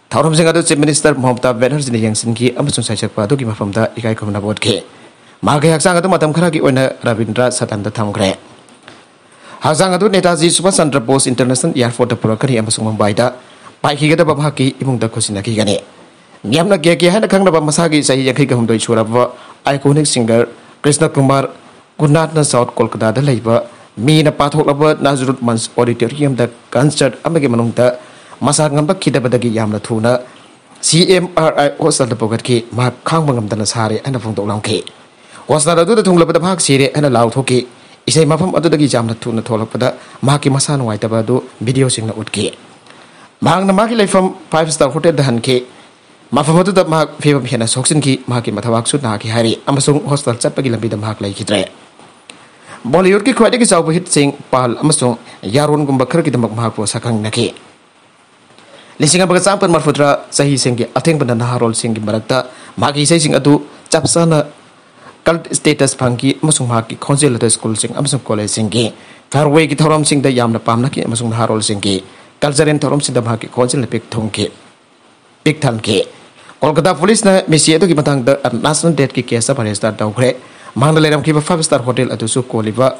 ꯊꯧꯔꯝꯁꯤꯡ ꯑꯗꯨ Chief Minister ꯃꯃꯇꯥ ꯕꯦꯅꯔꯖꯤꯅ ꯌꯦꯡꯁꯤꯟꯈꯤ ꯑꯃꯁꯨꯡ ꯁꯩꯁꯛꯄ ꯑꯗꯨꯒꯤ ꯃꯐꯝꯗ ꯏꯀꯥꯏ ꯈꯨꯝꯅꯕ ꯎꯠꯈꯤ꯫ ꯃꯍꯥꯛꯀꯤ ꯍꯛꯆꯥꯡ ꯑꯗꯨ ꯃꯇꯝ ꯈꯔꯒꯤ ꯑꯣꯏꯅ ꯔꯕꯤꯟꯗ꯭ꯔ ꯁꯗꯟꯗ ꯊꯝꯈ꯭ꯔꯦ꯫ ꯍꯛꯆꯥꯡ ꯑꯗꯨ ꯅꯦꯇꯥꯖꯤ ꯁꯨꯚꯥꯁ ꯆꯟꯗ꯭ꯔ ꯕꯣꯁ International Airportꯇ ꯄꯨꯔꯛꯀꯅꯤ ꯑꯃꯁꯨꯡ ꯃꯨꯝꯕꯥꯏꯗ ꯄꯥꯏꯈꯤꯒꯗꯕ ꯃꯍꯥꯛꯀꯤ ꯏꯃꯨꯡꯗ ꯈꯨꯠꯁꯤꯟꯅꯈꯤꯒꯅꯤ꯫ ꯃꯤꯌꯥꯝꯅ ꯀꯦ ꯀꯦ ꯍꯥꯏꯅ ꯈꯪꯅꯕ ꯃꯁꯥꯒꯤ ꯆꯍꯤ ꯌꯥꯡꯈꯩꯒ ꯍꯨꯝꯗꯣꯏ ꯁꯨꯔꯕ iconic singer Krishna Kumar ꯀꯨꯅꯥꯠꯅ South ꯀꯣꯜꯀꯇꯥꯗ ꯂꯩꯕ ꯃꯤꯅ ꯄꯥꯊꯣꯛꯂꯕ ꯅꯖꯔꯨꯠ ꯃꯟꯁ Auditoriumꯗ concert ꯑꯃꯒꯤ ꯃꯅꯨꯡꯗ ꯃꯁꯥ ꯉꯝꯂꯛꯈꯤꯗꯕꯗꯒꯤ ꯌꯥꯝꯅ ꯊꯨꯅ CMRI hospitalꯗ ꯄꯨꯈꯠꯈꯤ꯫ ꯃꯍꯥꯛ ꯈꯥꯡꯕ ꯉꯝꯗꯅ ꯁꯥꯔꯦ ꯍꯥꯏꯅ ꯐꯣꯡꯗꯣꯛꯂꯝꯈꯤ꯫ Hospital ꯑꯗꯨꯗ ꯊꯨꯡꯂꯕꯗ ꯃꯍꯥꯛ ꯁꯤꯔꯦ ꯍꯥꯏꯅ ꯂꯥꯎꯊꯣꯛꯈꯤ꯫ ꯏꯁꯩ ꯃꯐꯝ ꯑꯗꯨꯗꯒꯤ ꯌꯥꯝꯅ ꯊꯨꯅ ꯊꯣꯛꯂꯛꯄꯗ ꯃꯍꯥꯛꯀꯤ ꯃꯁꯥ ꯅꯨꯡꯉꯥꯏꯇꯕ ꯑꯗꯨ videoꯁꯤꯡꯅ ꯎꯠꯈꯤ꯫ ꯃꯍꯥꯛꯅ ꯃꯥꯒꯤ ꯂꯩꯐꯝ five star hotelꯗ ꯍꯟꯈꯤ꯫ ꯃꯐꯝ ꯑꯗꯨꯗ ꯃꯍꯥꯛ ꯐꯤꯕꯝ ꯍꯦꯟꯅ ꯁꯣꯛꯆꯤꯟꯈꯤ, ꯃꯍꯥꯛꯀꯤ ꯃꯊꯕꯥꯛꯁꯨ ꯅꯥꯈꯤ ꯍꯥꯏꯔꯤ ꯑꯃꯁꯨꯡ hospital ꯆꯠꯄꯒꯤ ꯂꯝꯕꯤꯗ ꯃꯍꯥꯛ ꯂꯩꯈꯤꯗ꯭ꯔꯦ꯫ Bollywoodꯀꯤ ꯈ꯭ꯋꯥꯏꯗꯒꯤ ꯆꯥꯎꯕ hitꯁꯤꯡ ꯄꯥꯜ ꯑꯃꯁꯨꯡ ꯌꯥꯔꯣꯟꯒꯨꯝꯕ ꯈꯔꯒꯤꯗꯃꯛ ꯃꯍꯥꯛꯄꯨ ꯁꯛꯈꯪꯅꯈꯤ꯫ ꯂꯤꯁꯤꯡ ꯑꯃꯒ ꯆꯥꯃꯥꯄꯟ ꯃꯔꯐꯨꯇꯔꯥ ꯆꯍꯤꯁꯤꯡꯒꯤ ꯑꯊꯦꯡꯕꯗ ꯅꯍꯥꯔꯣꯜꯁꯤꯡꯒꯤ ꯃꯔꯛꯇ ꯃꯍꯥꯛꯀꯤ ꯏꯁꯩꯁꯤꯡ ꯑꯗꯨ ꯆꯞ ꯆꯥꯅ cult status ꯐꯪꯈꯤ ꯑꯃꯁꯨꯡ ꯃꯍꯥꯛꯀꯤ ꯈꯣꯟꯖꯦꯜ ꯑꯗꯨ schoolꯁꯤꯡ ꯑꯃꯁꯨꯡ collegeꯁꯤꯡꯒꯤ fairwayꯒꯤ ꯊꯧꯔꯝꯁꯤꯡꯗ ꯌꯥꯝꯅ ꯄꯥꯝꯅꯈꯤ ꯑꯃꯁꯨꯡ ꯅꯍꯥꯔꯣꯜꯁꯤꯡꯒꯤ cultural ꯊꯧꯔꯝꯁꯤꯡꯗ ꯃꯍꯥꯛꯀꯤ ꯈꯣꯟꯖꯦꯜꯅ ꯄꯤꯛ ꯊꯨꯡꯈꯤ, ꯄꯤꯛ ꯊꯟꯈꯤ꯫ ꯀꯣꯜꯀꯇꯥ policeꯅ ꯃꯤꯁꯤ ꯑꯗꯨꯒꯤ ꯃꯇꯥꯡꯗ national deathꯀꯤ case ꯑꯃ register ꯇꯧꯈ꯭ꯔꯦ꯫ ꯃꯍꯥꯛꯅ ꯂꯩꯔꯝꯈꯤꯕ five star hotel ꯑꯗꯨꯁꯨ ꯀꯣꯜꯂꯤꯕ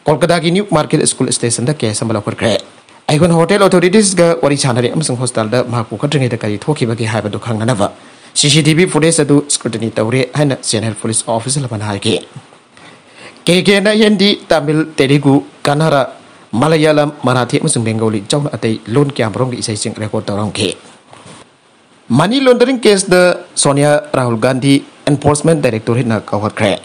ꯀꯣꯜꯀꯇꯥꯒꯤ ꯅ꯭ꯌꯨ ꯃꯥꯔꯀꯦꯠ ꯁ꯭ꯀꯨꯜ ꯁ꯭ꯇꯦꯁꯟꯗ ꯀꯦꯁ ꯑꯃ ꯂꯧꯈꯠꯈ꯭ꯔꯦ꯫ ꯑꯩꯈꯣꯏꯅ ꯍꯣꯇꯦꯜ ꯑꯣꯊꯣꯔꯤꯇꯤꯁꯒ ꯋꯥꯔꯤ ꯁꯥꯟꯅꯔꯦ ꯑꯃꯁꯨꯡ ꯍꯣꯁꯄꯤꯇꯥꯜꯗ ꯃꯍꯥꯛ ꯄꯨꯈꯠꯇ꯭ꯔꯤꯉꯩꯗ ꯀꯔꯤ ꯊꯣꯛꯈꯤꯕꯒꯦ ꯍꯥꯏꯕꯗꯨ ꯈꯪꯅꯅꯕ ꯁꯤ ꯁꯤ ꯇꯤ ꯚꯤ ꯐꯨꯇꯦꯖ ꯑꯗꯨ ꯁ꯭ꯀ꯭ꯔꯨꯇꯤꯅꯤ ꯇꯧꯔꯦ ꯍꯥꯏꯅ ꯆꯦꯟꯅꯥꯏ ꯄꯨꯂꯤꯁ ꯑꯣꯐꯤꯁꯤꯌꯦꯜ ꯑꯃꯅ ꯍꯥꯏꯈꯤ꯫ ꯀꯦ ꯀꯦꯅ ꯍꯤꯟꯗꯤ, ꯇꯥꯃꯤꯜ, ꯇꯦꯂꯨꯒꯨ, ꯀꯟꯅꯔꯥ, ꯃꯂꯌꯥꯂꯝ, ꯃꯔꯥꯊꯤ ꯑꯃꯁꯨꯡ ꯕꯦꯡꯒꯣꯂꯤ ꯌꯥꯎꯅ ꯑꯇꯩ ꯂꯣꯟ ꯀꯌꯥꯃꯔꯣꯝꯒꯤ ꯏꯁꯩꯁꯤꯡ ꯔꯦꯀꯣꯔꯗ ꯇꯧꯔꯝꯈꯤ꯫ ꯃꯅꯤ ꯂꯣꯟꯗꯔꯤꯡ ꯀꯦꯁꯇ ꯁꯣꯅꯤꯌꯥ ꯔꯥꯍꯨꯜ ꯒꯥꯟꯙꯤ ꯑꯦꯟꯐꯣꯔꯁꯃꯦꯟ ꯗꯥꯏꯔꯦꯛꯇꯣꯔꯦꯠꯅ ꯀꯧꯈꯠꯈ꯭ꯔꯦ꯫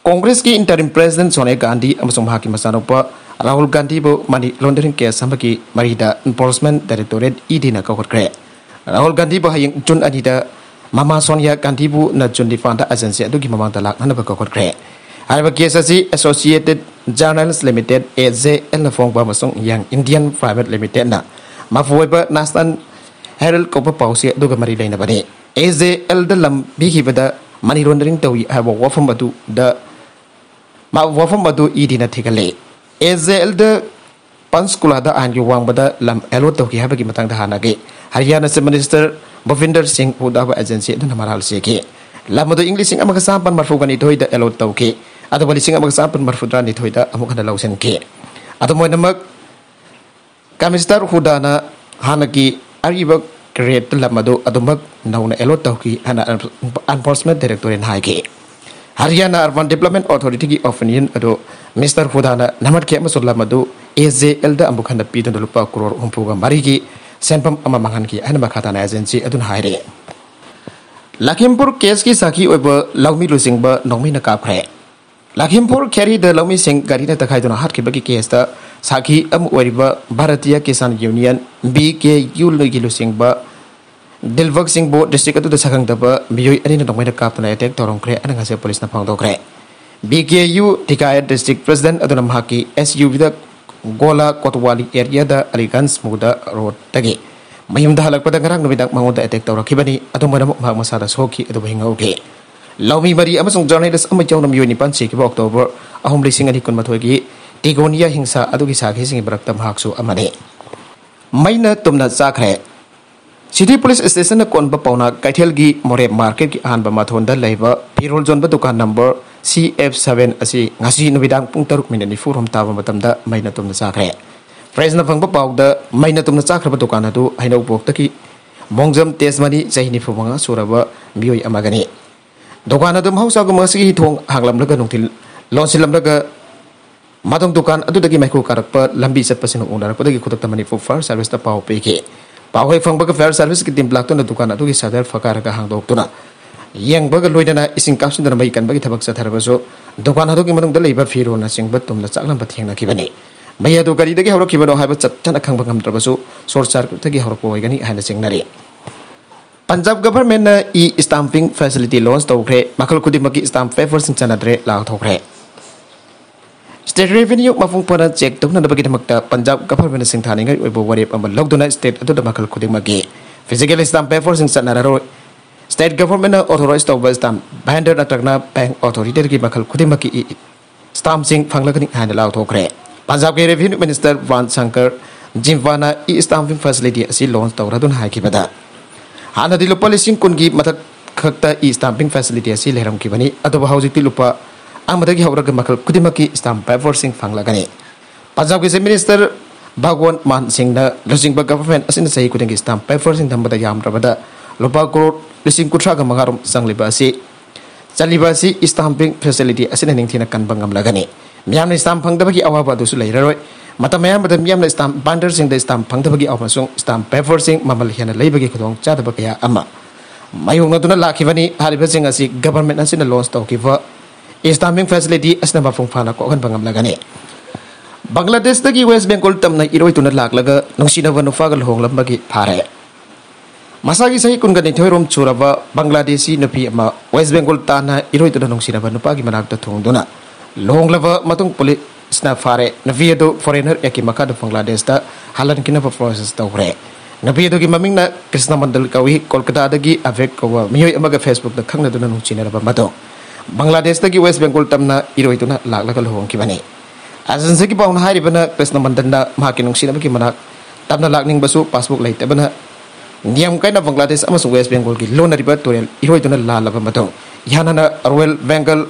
ꯀꯣꯡꯒ꯭ꯔꯦꯁꯀꯤ ꯏꯟꯇꯔꯤꯝ ꯄ꯭ꯔꯦꯁꯤꯗꯦꯟꯠ ꯁꯣꯅꯤꯌꯥ ꯒꯥꯟꯙꯤ ꯑꯃꯁꯨꯡ ꯃꯍꯥꯛꯀꯤ ꯃꯆꯥꯅꯨꯄꯥ ꯔꯥꯍꯨꯜ ꯒꯥꯟꯙꯤꯕꯨ ꯃꯅꯤ ꯂꯣꯟꯗꯔꯤꯡ ꯀꯦꯁ ꯑꯃꯒꯤ ꯃꯔꯤꯗ ꯑꯦꯟꯐꯣꯔꯁꯃꯦꯟꯠ ꯗꯥꯏꯔꯦꯛꯇꯣꯔꯦꯠ ꯏ ꯗꯤꯅ ꯀꯧꯈꯠꯈ꯭ꯔꯦ꯫ ꯔꯥꯍꯨꯜ ꯒꯥꯟꯙꯤꯕꯨ ꯍꯌꯦꯡ ꯖꯨꯟ ꯑꯅꯤꯗ ꯃꯃꯥ ꯁꯣꯅꯤꯌꯥ ꯒꯥꯟꯙꯤꯕꯨ ꯅ ꯖꯨꯟ ꯅꯤꯄꯥꯟꯗ ꯑꯦꯖꯦꯟꯁꯤ ꯑꯗꯨꯒꯤ ꯃꯃꯥꯡꯗ ꯂꯥꯛꯅꯅꯕ ꯀꯧꯈꯠꯈ꯭ꯔꯦ꯫ ꯍꯥꯏꯔꯤꯕ ꯀꯦꯁ ꯑꯁꯤ ꯑꯦꯁꯣꯁꯤꯌꯦꯇꯦꯗ ꯖꯔꯅꯦꯜꯁ ꯂꯤꯃꯤꯇꯦꯗ, ꯑꯦ ꯖꯦ ꯑꯦꯜꯅ ꯐꯣꯡꯕ ꯑꯃꯁꯨꯡ ꯌꯪ ꯏꯟꯗꯤꯌꯟ ꯄ꯭ꯔꯥꯏꯚꯦꯠ ꯂꯤꯃꯤꯇꯦꯗꯅ ꯃꯄꯨ ꯑꯣꯏꯕ ꯅꯦꯁꯅꯦꯜ ꯍꯦꯔꯜ ꯀꯧꯕ ꯄꯥꯎꯆꯦ ꯑꯗꯨꯒ ꯃꯔꯤ ꯂꯩꯅꯕꯅꯤ꯫ ꯑꯦ ꯖꯦ ꯑꯦꯜꯗ ꯂꯝ ꯄꯤꯈꯤꯕꯗ ꯃꯅꯤ ꯂꯣꯟꯗꯔꯤꯡ ꯇꯧꯏ ꯍꯥꯏꯕ ꯋꯥꯐꯝ ꯑꯗꯨꯗ ꯃꯥ ꯋꯥꯐꯝ ꯑꯗꯨ ꯏ ꯗꯤꯅ ꯊꯤꯒꯠꯂꯤ꯫ ꯑꯦ ꯖꯦ ꯑꯦꯜꯗ ꯄꯟꯆꯀꯨꯂꯥꯗ ꯑꯥꯏꯟꯒꯤ ꯋꯥꯡꯃꯗ ꯂꯝ ꯑꯦꯂꯣꯠ ꯇꯧꯈꯤ ꯍꯥꯏꯕꯒꯤ ꯃꯇꯥꯡꯗ ꯍꯥꯟꯅꯒꯤ ꯍꯔꯤꯌꯥꯅꯥ ꯆꯤꯐ ꯃꯤꯅꯤꯁꯇꯔ ꯚꯨꯄꯤꯟꯗꯔ ꯁꯤꯡ ꯍꯨꯗꯥꯕ ꯑꯦꯖꯦꯟꯁꯤ ꯑꯗꯨꯅ ꯃꯔꯥꯜ ꯁꯤꯈꯤ꯫ ꯂꯝ ꯑꯗꯨ ꯏꯪ ꯂꯤꯁꯤꯡ ꯑꯃꯒ ꯆꯥꯃꯥꯄꯟ ꯃꯔꯐꯨꯒ ꯅꯤꯊꯣꯏꯗ ꯑꯦꯂꯣꯠ ꯇꯧꯈꯤ, ꯑꯗꯨꯕꯨ ꯂꯤꯁꯤꯡ ꯑꯃꯒ ꯆꯥꯃꯥꯄꯟ ꯃꯔꯐꯨꯇꯔꯥꯅꯤꯊꯣꯏꯗ ꯑꯃꯨꯛ ꯍꯟꯅ ꯂꯧꯁꯤꯟꯈꯤ꯫ ꯑꯗꯨꯝ ꯑꯣꯏꯅꯃꯛ, ꯀꯃꯤꯁꯅꯔ ꯍꯨꯗꯥꯅ ꯍꯥꯟꯅꯒꯤ ꯑꯔꯤꯕ ꯔꯦꯠꯇ ꯂꯝ ꯑꯗꯨ ꯑꯗꯨꯃꯛ ꯅꯧꯅ ꯑꯦꯂꯣꯠ ꯇꯧꯈꯤ ꯍꯥꯏꯅ ꯑꯦꯟꯐꯣꯔꯁꯃꯦꯟꯠ ꯗꯥꯏꯔꯦꯛꯇꯣꯔꯦꯠꯅ ꯍꯥꯏꯈꯤ꯫ ꯍꯔꯤꯌꯥꯅꯥ ꯑꯔꯕꯥꯟ ꯗꯤꯕ꯭ꯂꯞꯃꯦꯟꯠ ꯑꯣꯊꯣꯔꯤꯇꯤꯒꯤ ꯑꯣꯄꯤꯅꯤꯌꯟ ꯑꯗꯨ ꯃꯤꯁꯇꯔ ꯍꯨꯗꯥꯅ ꯅꯝꯈꯠꯈꯤ ꯑꯃꯁꯨꯡ ꯂꯝ ꯑꯗꯨ ꯑꯦ ꯖꯦ ꯑꯦꯜꯗ ꯑꯃꯨꯛ ꯍꯟꯅ ꯄꯤꯗꯨꯅ ꯂꯨꯄꯥ ꯀ꯭ꯔꯣꯔ ꯍꯨꯝꯐꯨꯒ ꯃꯔꯤꯒꯤ ꯁꯦꯟꯐꯝ ꯑꯃ ꯃꯥꯡꯍꯟꯈꯤ ꯍꯥꯏꯅ ꯃꯈꯥ ꯇꯥꯅ ꯑꯦꯖꯦꯟꯁꯤ ꯑꯗꯨꯅ ꯍꯥꯏꯔꯤ꯫ ꯂꯈꯤꯝꯄꯨꯔ ꯀꯦꯁꯀꯤ ꯁꯥꯈꯤ ꯑꯣꯏꯕ ꯂꯧꯃꯤ ꯂꯨꯆꯤꯡꯕ ꯅꯣꯡꯃꯩꯅ ꯀꯥꯞꯈ꯭ꯔꯦ꯫ ꯂꯈꯤꯝꯄꯨꯔ ꯈꯦꯔꯤꯗ ꯂꯧꯃꯤꯁꯤꯡ ꯒꯥꯔꯤꯅ ꯇꯛꯈꯥꯏꯗꯨꯅ ꯍꯥꯠꯈꯤꯕꯒꯤ ꯀꯦꯁꯇ ꯁꯥꯈꯤ ꯑꯃ ꯑꯣꯏꯔꯤꯕ ꯚꯥꯔꯇꯤꯌꯥ ꯀꯤꯁꯥꯟ ꯌꯨꯅꯤꯌꯟ, ꯚꯤ ꯀꯦ ꯌꯨꯒꯤ ꯂꯨꯆꯤꯡꯕ ꯗꯤꯜꯕꯒ ꯁꯤꯡꯕꯨ ꯗꯤꯁꯇ꯭ꯔꯤꯛ ꯑꯗꯨꯗ ꯁꯛꯈꯪꯗꯕ ꯃꯤꯑꯣꯏ ꯑꯅꯤꯅ ꯅꯣꯡꯃꯩꯅ ꯀꯥꯞꯇꯨꯅ ꯑꯦꯇꯦꯛ ꯇꯧꯔꯝꯈ꯭ꯔꯦ ꯍꯥꯏꯅ ꯉꯁꯤ ꯄꯨꯂꯤꯁꯅ ꯐꯣꯡꯗꯣꯛꯈ꯭ꯔꯦ꯫ ꯚꯤ ꯀꯦ ꯌꯨ ꯇꯤꯀꯥꯌꯠ ꯗꯤꯁꯇ꯭ꯔꯤꯛ ꯄ꯭ꯔꯦꯁꯤꯗꯦꯟꯠ ꯑꯗꯨꯅ ꯃꯍꯥꯛꯀꯤ ꯑꯦꯁ ꯌꯨ ꯚꯤꯗ ꯒꯣꯂꯥ ꯀꯣꯇꯋꯥꯂꯤ ꯑꯦꯔꯤꯌꯥꯗ ꯑꯂꯤꯒꯟꯖ ꯃꯨꯗ ꯔꯣꯗꯇꯒꯤ ꯃꯌꯨꯝꯗ ꯍꯜꯂꯛꯄꯗ ꯉꯔꯥꯡ ꯅꯨꯃꯤꯗꯥꯡ ꯃꯉꯣꯟꯗ ꯑꯦꯇꯦꯛ ꯇꯧꯔꯛꯈꯤꯕꯅꯤ꯫ ꯑꯗꯨꯝ ꯑꯣꯏꯅꯃꯛ, ꯃꯍꯥꯛ ꯃꯁꯥꯗ ꯁꯣꯛꯈꯤ, ꯑꯗꯨꯕꯨ ꯍꯤꯡꯍꯧꯈꯤ꯫ ꯂꯧꯃꯤ ꯃꯔꯤ ꯑꯃꯁꯨꯡ ꯖꯔꯅꯦꯂꯤꯁ ꯑꯃ ꯌꯥꯎꯅ ꯃꯤꯑꯣꯏ ꯅꯤꯄꯥꯟ ꯁꯤꯈꯤꯕ ꯑꯣꯛꯇꯣꯕꯔ ꯑꯍꯨꯝ, ꯂꯤꯁꯤꯡ ꯑꯅꯤ ꯀꯨꯟꯃꯥꯊꯣꯏꯒꯤ ꯇꯤꯒꯣꯅꯤꯌꯥ ꯍꯤꯡꯁꯥ ꯑꯗꯨꯒꯤ ꯁꯥꯈꯤꯁꯤꯡꯒꯤ ꯃꯔꯛꯇ ꯃꯍꯥꯛꯁꯨ ꯑꯃꯅꯤ꯫ ꯃꯩꯅ ꯇꯨꯝꯅ ꯆꯥꯈ꯭ꯔꯦ꯫ ꯁꯤꯇꯤ ꯄꯨꯂꯤꯁ ꯁ꯭ꯇꯦꯁꯟꯅ ꯀꯣꯟꯕ ꯄꯥꯎꯅꯥ ꯀꯩꯊꯦꯜꯒꯤ ꯃꯣꯔꯦ ꯃꯥꯔꯀꯦꯠꯀꯤ ꯑꯍꯥꯟꯕ ꯃꯊꯣꯟꯗ ꯂꯩꯕ ꯐꯤꯔꯣꯜ ꯌꯣꯟꯕ ꯗꯨꯀꯥꯟ ꯅꯝꯕꯔ ꯁꯤ ꯑꯦꯐ ꯁꯚꯦꯟ ꯑꯁꯤ ꯉꯁꯤ ꯅꯨꯃꯤꯗꯥꯡ ꯄꯨꯡ ꯇꯔꯨꯛ ꯃꯤꯅꯤꯠ ꯅꯤꯐꯨ ꯍꯨꯝꯗꯣꯏ ꯇꯥꯕ ꯃꯇꯝꯗ ꯃꯩꯅ ꯇꯨꯝꯅ ꯆꯥꯈ꯭ꯔꯦ꯫ ꯄ꯭ꯔꯦꯁꯅ ꯐꯪꯕ ꯄꯥꯎꯗ, ꯃꯩꯅ ꯇꯨꯝꯅ ꯆꯥꯈ꯭ꯔꯕ ꯗꯨꯀꯥꯟ ꯑꯗꯨ ꯍꯩꯅꯧꯕꯣꯛꯇꯒꯤ ꯃꯣꯡꯖꯝ ꯇꯦꯖꯃꯅꯤ, ꯆꯍꯤ ꯅꯤꯐꯨ ꯃꯉꯥ ꯁꯨꯔꯕ ꯃꯤꯑꯣꯏ ꯑꯃꯒꯅꯤ꯫ ꯗꯨꯀꯥꯟ ꯑꯗꯨ ꯃꯍꯧꯁꯥꯒꯨꯝ ꯉꯁꯤꯒꯤ ꯊꯣꯡ ꯍꯥꯡꯂꯝꯂꯒ ꯅꯨꯡꯊꯤꯜ ꯂꯣꯟꯁꯤꯜꯂꯝꯂꯒ ꯃꯗꯨꯡ ꯗꯨꯀꯥꯟ ꯑꯗꯨꯗꯒꯤ ꯃꯩꯈꯨ ꯀꯥꯔꯛꯄ ꯂꯝꯕꯤ ꯆꯠꯄꯁꯤꯡꯅ ꯎꯅꯔꯛꯄꯗꯒꯤ ꯈꯨꯗꯛꯇ ꯃꯅꯤꯄꯨꯔ ꯐꯥꯌꯔ ꯁꯥꯔꯚꯤꯁꯇ ꯄꯥꯎ ꯄꯤꯈꯤ꯫ ꯄꯥꯎ ꯍꯦꯛ ꯐꯪꯕꯒ ꯐꯥꯌꯔ ꯁꯥꯔꯚꯤꯁꯀꯤ ꯇꯤꯝ ꯂꯥꯛꯇꯨꯅ ꯗꯨꯀꯥꯟ ꯑꯗꯨꯒꯤ ꯁꯇꯔ ꯐꯛꯀꯥꯏꯔꯒ ꯍꯥꯡꯗꯣꯛꯇꯨꯅ ꯌꯦꯡꯕꯒ ꯂꯣꯏꯅꯅ ꯏꯁꯤꯡ ꯀꯥꯞꯁꯤꯟꯗꯨꯅ ꯃꯩ ꯀꯟꯕꯒꯤ ꯊꯕꯛ ꯆꯠꯊꯔꯕꯁꯨ, ꯗꯨꯀꯥꯟ ꯑꯗꯨꯒꯤ ꯃꯅꯨꯡꯗ ꯂꯩꯕ ꯐꯤꯔꯣꯜꯅꯆꯤꯡꯕ ꯇꯨꯝꯅ ꯆꯥꯛꯂꯝꯕ ꯊꯦꯡꯅꯈꯤꯕꯅꯤ꯫ ꯃꯩ ꯑꯗꯨ ꯀꯔꯤꯗꯒꯤ ꯍꯧꯔꯛꯈꯤꯕꯅꯣ ꯍꯥꯏꯕ ꯆꯞ ꯆꯥꯅ ꯈꯪꯕ ꯉꯝꯗ꯭ꯔꯕꯁꯨ, ꯁꯣꯔꯠ ꯁꯥꯔꯀ꯭ꯌꯨꯠꯇꯒꯤ ꯍꯧꯔꯛꯄ ꯑꯣꯏꯒꯅꯤ ꯍꯥꯏꯅ ꯆꯤꯡꯅꯔꯤ꯫ ꯄꯟꯖꯥꯕ ꯒꯚꯔꯟꯃꯦꯟꯠꯅ ꯏ ꯁ꯭ꯇꯥꯝꯄꯤꯡ ꯐꯦꯁꯤꯂꯤꯇꯤ ꯂꯣꯟꯆ ꯇꯧꯈ꯭ꯔꯦ꯫ ꯃꯈꯜ ꯈꯨꯗꯤꯡꯃꯛꯀꯤ ꯁ꯭ꯇꯥꯝꯞ ꯄꯦꯄꯔꯁꯤꯡ ꯆꯠꯅꯗ꯭ꯔꯦ, ꯂꯥꯎꯊꯣꯛꯈ꯭ꯔꯦ꯫ ꯁ꯭ꯇꯦꯠ ꯔꯦꯚꯤꯅ꯭ꯌꯨ ꯃꯄꯨꯡ ꯐꯥꯅ ꯆꯦꯛ ꯇꯧꯅꯅꯕꯒꯤꯗꯃꯛꯇ ꯄꯟꯖꯥꯕ ꯒꯚꯔꯟꯃꯦꯟꯠꯅ ꯁꯤꯡꯊꯥꯅꯤꯡꯉꯥꯏ ꯑꯣꯏꯕ ꯋꯥꯔꯦꯞ ꯑꯃ ꯂꯧꯗꯨꯅ ꯁ꯭ꯇꯦꯠ ꯑꯗꯨꯗ ꯃꯈꯜ ꯈꯨꯗꯤꯡꯃꯛꯀꯤ ꯐꯤꯖꯤꯀꯦꯜ ꯁ꯭ꯇꯥꯝꯞ ꯄꯦꯄꯔꯁꯤꯡ ꯆꯠꯅꯔꯔꯣꯏ꯫ ꯁ꯭ꯇꯦꯠ ꯒꯚꯔꯟꯃꯦꯟꯠꯅ ꯑꯣꯊꯣꯔꯥꯏꯖ ꯇꯧꯕ ꯁ꯭ꯇꯥꯝꯞ ꯚꯦꯟꯗꯔ ꯅꯠꯇ꯭ꯔꯒꯅ ꯕꯦꯡꯛ ꯑꯣꯊꯣꯔꯤꯇꯤꯗꯒꯤ ꯃꯈꯜ ꯈꯨꯗꯤꯡꯃꯛꯀꯤ ꯏ ꯁ꯭ꯇꯥꯝꯞꯁꯤꯡ ꯐꯪꯂꯒꯅꯤ ꯍꯥꯏꯅ ꯂꯥꯎꯊꯣꯛꯈ꯭ꯔꯦ꯫ ꯄꯟꯖꯥꯕꯀꯤ revenue minister van Shankar ꯖꯤꯝꯕꯥꯅ E ꯁ꯭ꯇꯥꯝꯄꯤꯡ facility ꯑꯁꯤ ꯂꯣꯟꯆ ꯇꯧꯔꯗꯨꯅ ꯍꯥꯏꯈꯤꯕꯗ, ꯍꯥꯟꯅꯗꯤ ꯂꯨꯄꯥ ꯂꯤꯁꯤꯡ ꯀꯨꯟꯒꯤ ꯃꯊꯛ ꯈꯛꯇ ꯏ ꯁ꯭ꯇꯥꯝꯄꯤꯡ ꯐꯦꯁꯤꯂꯤꯇꯤ ꯑꯁꯤ ꯂꯩꯔꯝꯈꯤꯕꯅꯤ, ꯑꯗꯨꯕꯨ ꯍꯧꯖꯤꯛꯇꯤ ꯂꯨꯄꯥ ꯑꯃꯗꯒꯤ ꯍꯧꯔꯒ ꯃꯈꯜ ꯈꯨꯗꯤꯡꯃꯛꯀꯤ ꯁ꯭ꯇꯥꯝꯞ ꯄꯦꯄꯔꯁꯤꯡ ꯐꯪꯂꯒꯅꯤ꯫ ꯄꯟꯖꯥꯕꯀꯤ ꯆꯤꯐ ꯃꯤꯅꯤꯁꯇꯔ ꯚꯒꯋꯟꯠ ꯃꯥꯟ ꯁꯤꯡꯅ ꯂꯨꯆꯤꯡꯕ ꯒꯚꯔꯟꯃꯦꯟꯠ ꯑꯁꯤꯅ ꯆꯍꯤ ꯈꯨꯗꯤꯡꯒꯤ ꯁ꯭ꯇꯥꯝꯞ ꯄꯦꯄꯔꯁꯤꯡ ꯊꯝꯕꯗ ꯌꯥꯝꯗ꯭ꯔꯕꯗ ꯂꯨꯄꯥ ꯀ꯭ꯔꯣꯔ ꯂꯤꯁꯤꯡ ꯀꯨꯟꯊ꯭ꯔꯥꯒ ꯃꯉꯥ ꯔꯣꯝ ꯆꯪꯂꯤꯕ ꯑꯁꯤ ꯆꯠꯂꯤꯕ ꯑꯁꯤ ꯁ꯭ꯇꯥꯝꯄꯤꯡ ꯐꯦꯁꯤꯂꯤꯇꯤ ꯑꯁꯤꯅ ꯅꯤꯡꯊꯤꯅ ꯀꯟꯕ ꯉꯝꯂꯒꯅꯤ꯫ ꯃꯤꯌꯥꯝꯅ ꯁ꯭ꯇꯥꯝꯞ ꯐꯪꯗꯕꯒꯤ ꯑꯋꯥꯕ ꯑꯗꯨꯁꯨ ꯂꯩꯔꯔꯣꯏ꯫ ꯃꯇꯝ ꯑꯌꯥꯝꯕꯗ ꯃꯤꯌꯥꯝꯅ ꯁ꯭ꯇꯥꯝꯞ ꯕꯥꯏꯟꯗꯔꯁꯤꯡꯗ ꯁ꯭ꯇꯥꯝꯞ ꯐꯪꯗꯕꯒꯤ ꯑꯃꯁꯨꯡ ꯁ꯭ꯇꯥꯝꯞ ꯄꯦꯄꯔꯁꯤꯡ ꯃꯃꯜ ꯍꯦꯟꯅ ꯂꯩꯕꯒꯤ ꯈꯨꯗꯣꯡꯆꯥꯗꯕ ꯀꯌꯥ ꯑꯃ ꯃꯥꯌꯣꯛꯅꯗꯨꯅ ꯂꯥꯛꯈꯤꯕꯅꯤ꯫ ꯍꯥꯏꯔꯤꯕꯁꯤꯡ ꯑꯁꯤ ꯒꯚꯔꯟꯃꯦꯟꯠ ꯑꯁꯤꯅ ꯂꯣꯟꯆ ꯇꯧꯈꯤꯕ ꯁ꯭ꯇꯥꯝꯄꯤꯡ ꯐꯦꯁꯤꯂꯤꯇꯤ ꯑꯁꯤꯅ ꯃꯄꯨꯡ ꯐꯥꯅ ꯀꯣꯛꯍꯟꯕ ꯉꯝꯂꯒꯅꯤ꯫ ꯕꯪꯒ꯭ꯂꯥꯗꯦꯁꯇꯒꯤ ꯋꯦꯁ ꯕꯦꯡꯒꯣꯜ ꯇꯝꯅ ꯏꯔꯣꯏꯗꯨꯅ ꯂꯥꯛꯂꯒ ꯅꯨꯡꯁꯤꯅꯕ ꯅꯨꯄꯥꯒ ꯂꯨꯍꯣꯡꯂꯝꯕꯒꯤ ꯐꯥꯔꯦ꯫ ꯃꯁꯥꯒꯤ ꯆꯍꯤ ꯀꯨꯟꯒ ꯅꯤꯊꯣꯏ ꯔꯣꯝ ꯁꯨꯔꯕ ꯕꯪꯒ꯭ꯂꯥꯗꯦꯁꯤ ꯅꯨꯄꯤ ꯑꯃ ꯋꯦꯁ ꯕꯦꯡꯒꯣꯜ ꯇꯥꯟꯅ ꯏꯔꯣꯏꯗꯨꯅ ꯅꯨꯡꯁꯤꯅꯕ ꯅꯨꯄꯥꯒꯤ ꯃꯅꯥꯛꯇ ꯊꯨꯡꯗꯨꯅ ꯂꯨꯍꯣꯡꯂꯕ ꯃꯇꯨꯡ ꯄꯨꯂꯤꯁꯅ ꯐꯥꯔꯦ꯫ ꯅꯨꯄꯤ ꯑꯗꯨ ꯐꯣꯔꯦꯅꯔ ꯑꯦꯛꯀꯤ ꯃꯈꯥꯗ ꯕꯪꯒ꯭ꯂꯥꯗꯦꯁꯇ ꯍꯜꯍꯟꯈꯤꯅꯕ ꯄ꯭ꯔꯣꯁꯦꯁ ꯇꯧꯈ꯭ꯔꯦ꯫ ꯅꯨꯄꯤ ꯑꯗꯨꯒꯤ ꯃꯃꯤꯡꯅ ꯀ꯭ꯔꯤꯁꯅ ꯃꯟꯗꯜ ꯀꯧꯏ꯫ ꯀꯣꯜꯀꯇꯥꯗꯒꯤ ꯑꯚꯦꯛ ꯀꯧꯕ ꯃꯤꯑꯣꯏ ꯑꯃꯒ ꯐꯦꯁꯕꯨꯛꯇ ꯈꯪꯅꯗꯨꯅ ꯅꯨꯡꯁꯤꯅꯔꯕ ꯃꯇꯨꯡ ꯕꯪꯒ꯭ꯂꯥꯗꯦꯁꯇꯒꯤ ꯋꯦꯁ ꯕꯦꯡꯒꯣꯜ ꯇꯝꯅ ꯏꯔꯣꯏꯗꯨꯅ ꯂꯥꯛꯂꯒ ꯂꯨꯍꯣꯡꯈꯤꯕꯅꯤ꯫ ꯑꯦꯖꯦꯟꯁꯤꯒꯤ ꯄꯥꯎꯅ ꯍꯥꯏꯔꯤꯕꯅ ꯀ꯭ꯔꯤꯁꯅ ꯃꯟꯗꯜꯅ ꯃꯍꯥꯛꯀꯤ ꯅꯨꯡꯁꯤꯅꯕꯒꯤ ꯃꯅꯥꯛ ꯇꯝꯅ ꯂꯥꯛꯅꯤꯡꯕꯁꯨ ꯄꯥꯁꯄꯣꯔꯠ ꯂꯩꯇꯕꯅ ꯅꯤꯌꯝ ꯀꯥꯏꯅ ꯕꯪꯒ꯭ꯂꯥꯗꯦꯁ ꯑꯃꯁꯨꯡ ꯋꯦꯁ ꯕꯦꯡꯒꯣꯜꯒꯤ ꯂꯣꯟꯅꯔꯤꯕ ꯇꯨꯔꯦꯜ ꯏꯔꯣꯏꯗꯨꯅ ꯂꯥꯜꯂꯕ ꯃꯇꯨꯡ, ꯏꯍꯥꯟ ꯍꯥꯟꯅ ꯔꯣꯌꯦꯜ ꯕꯦꯡꯒꯜ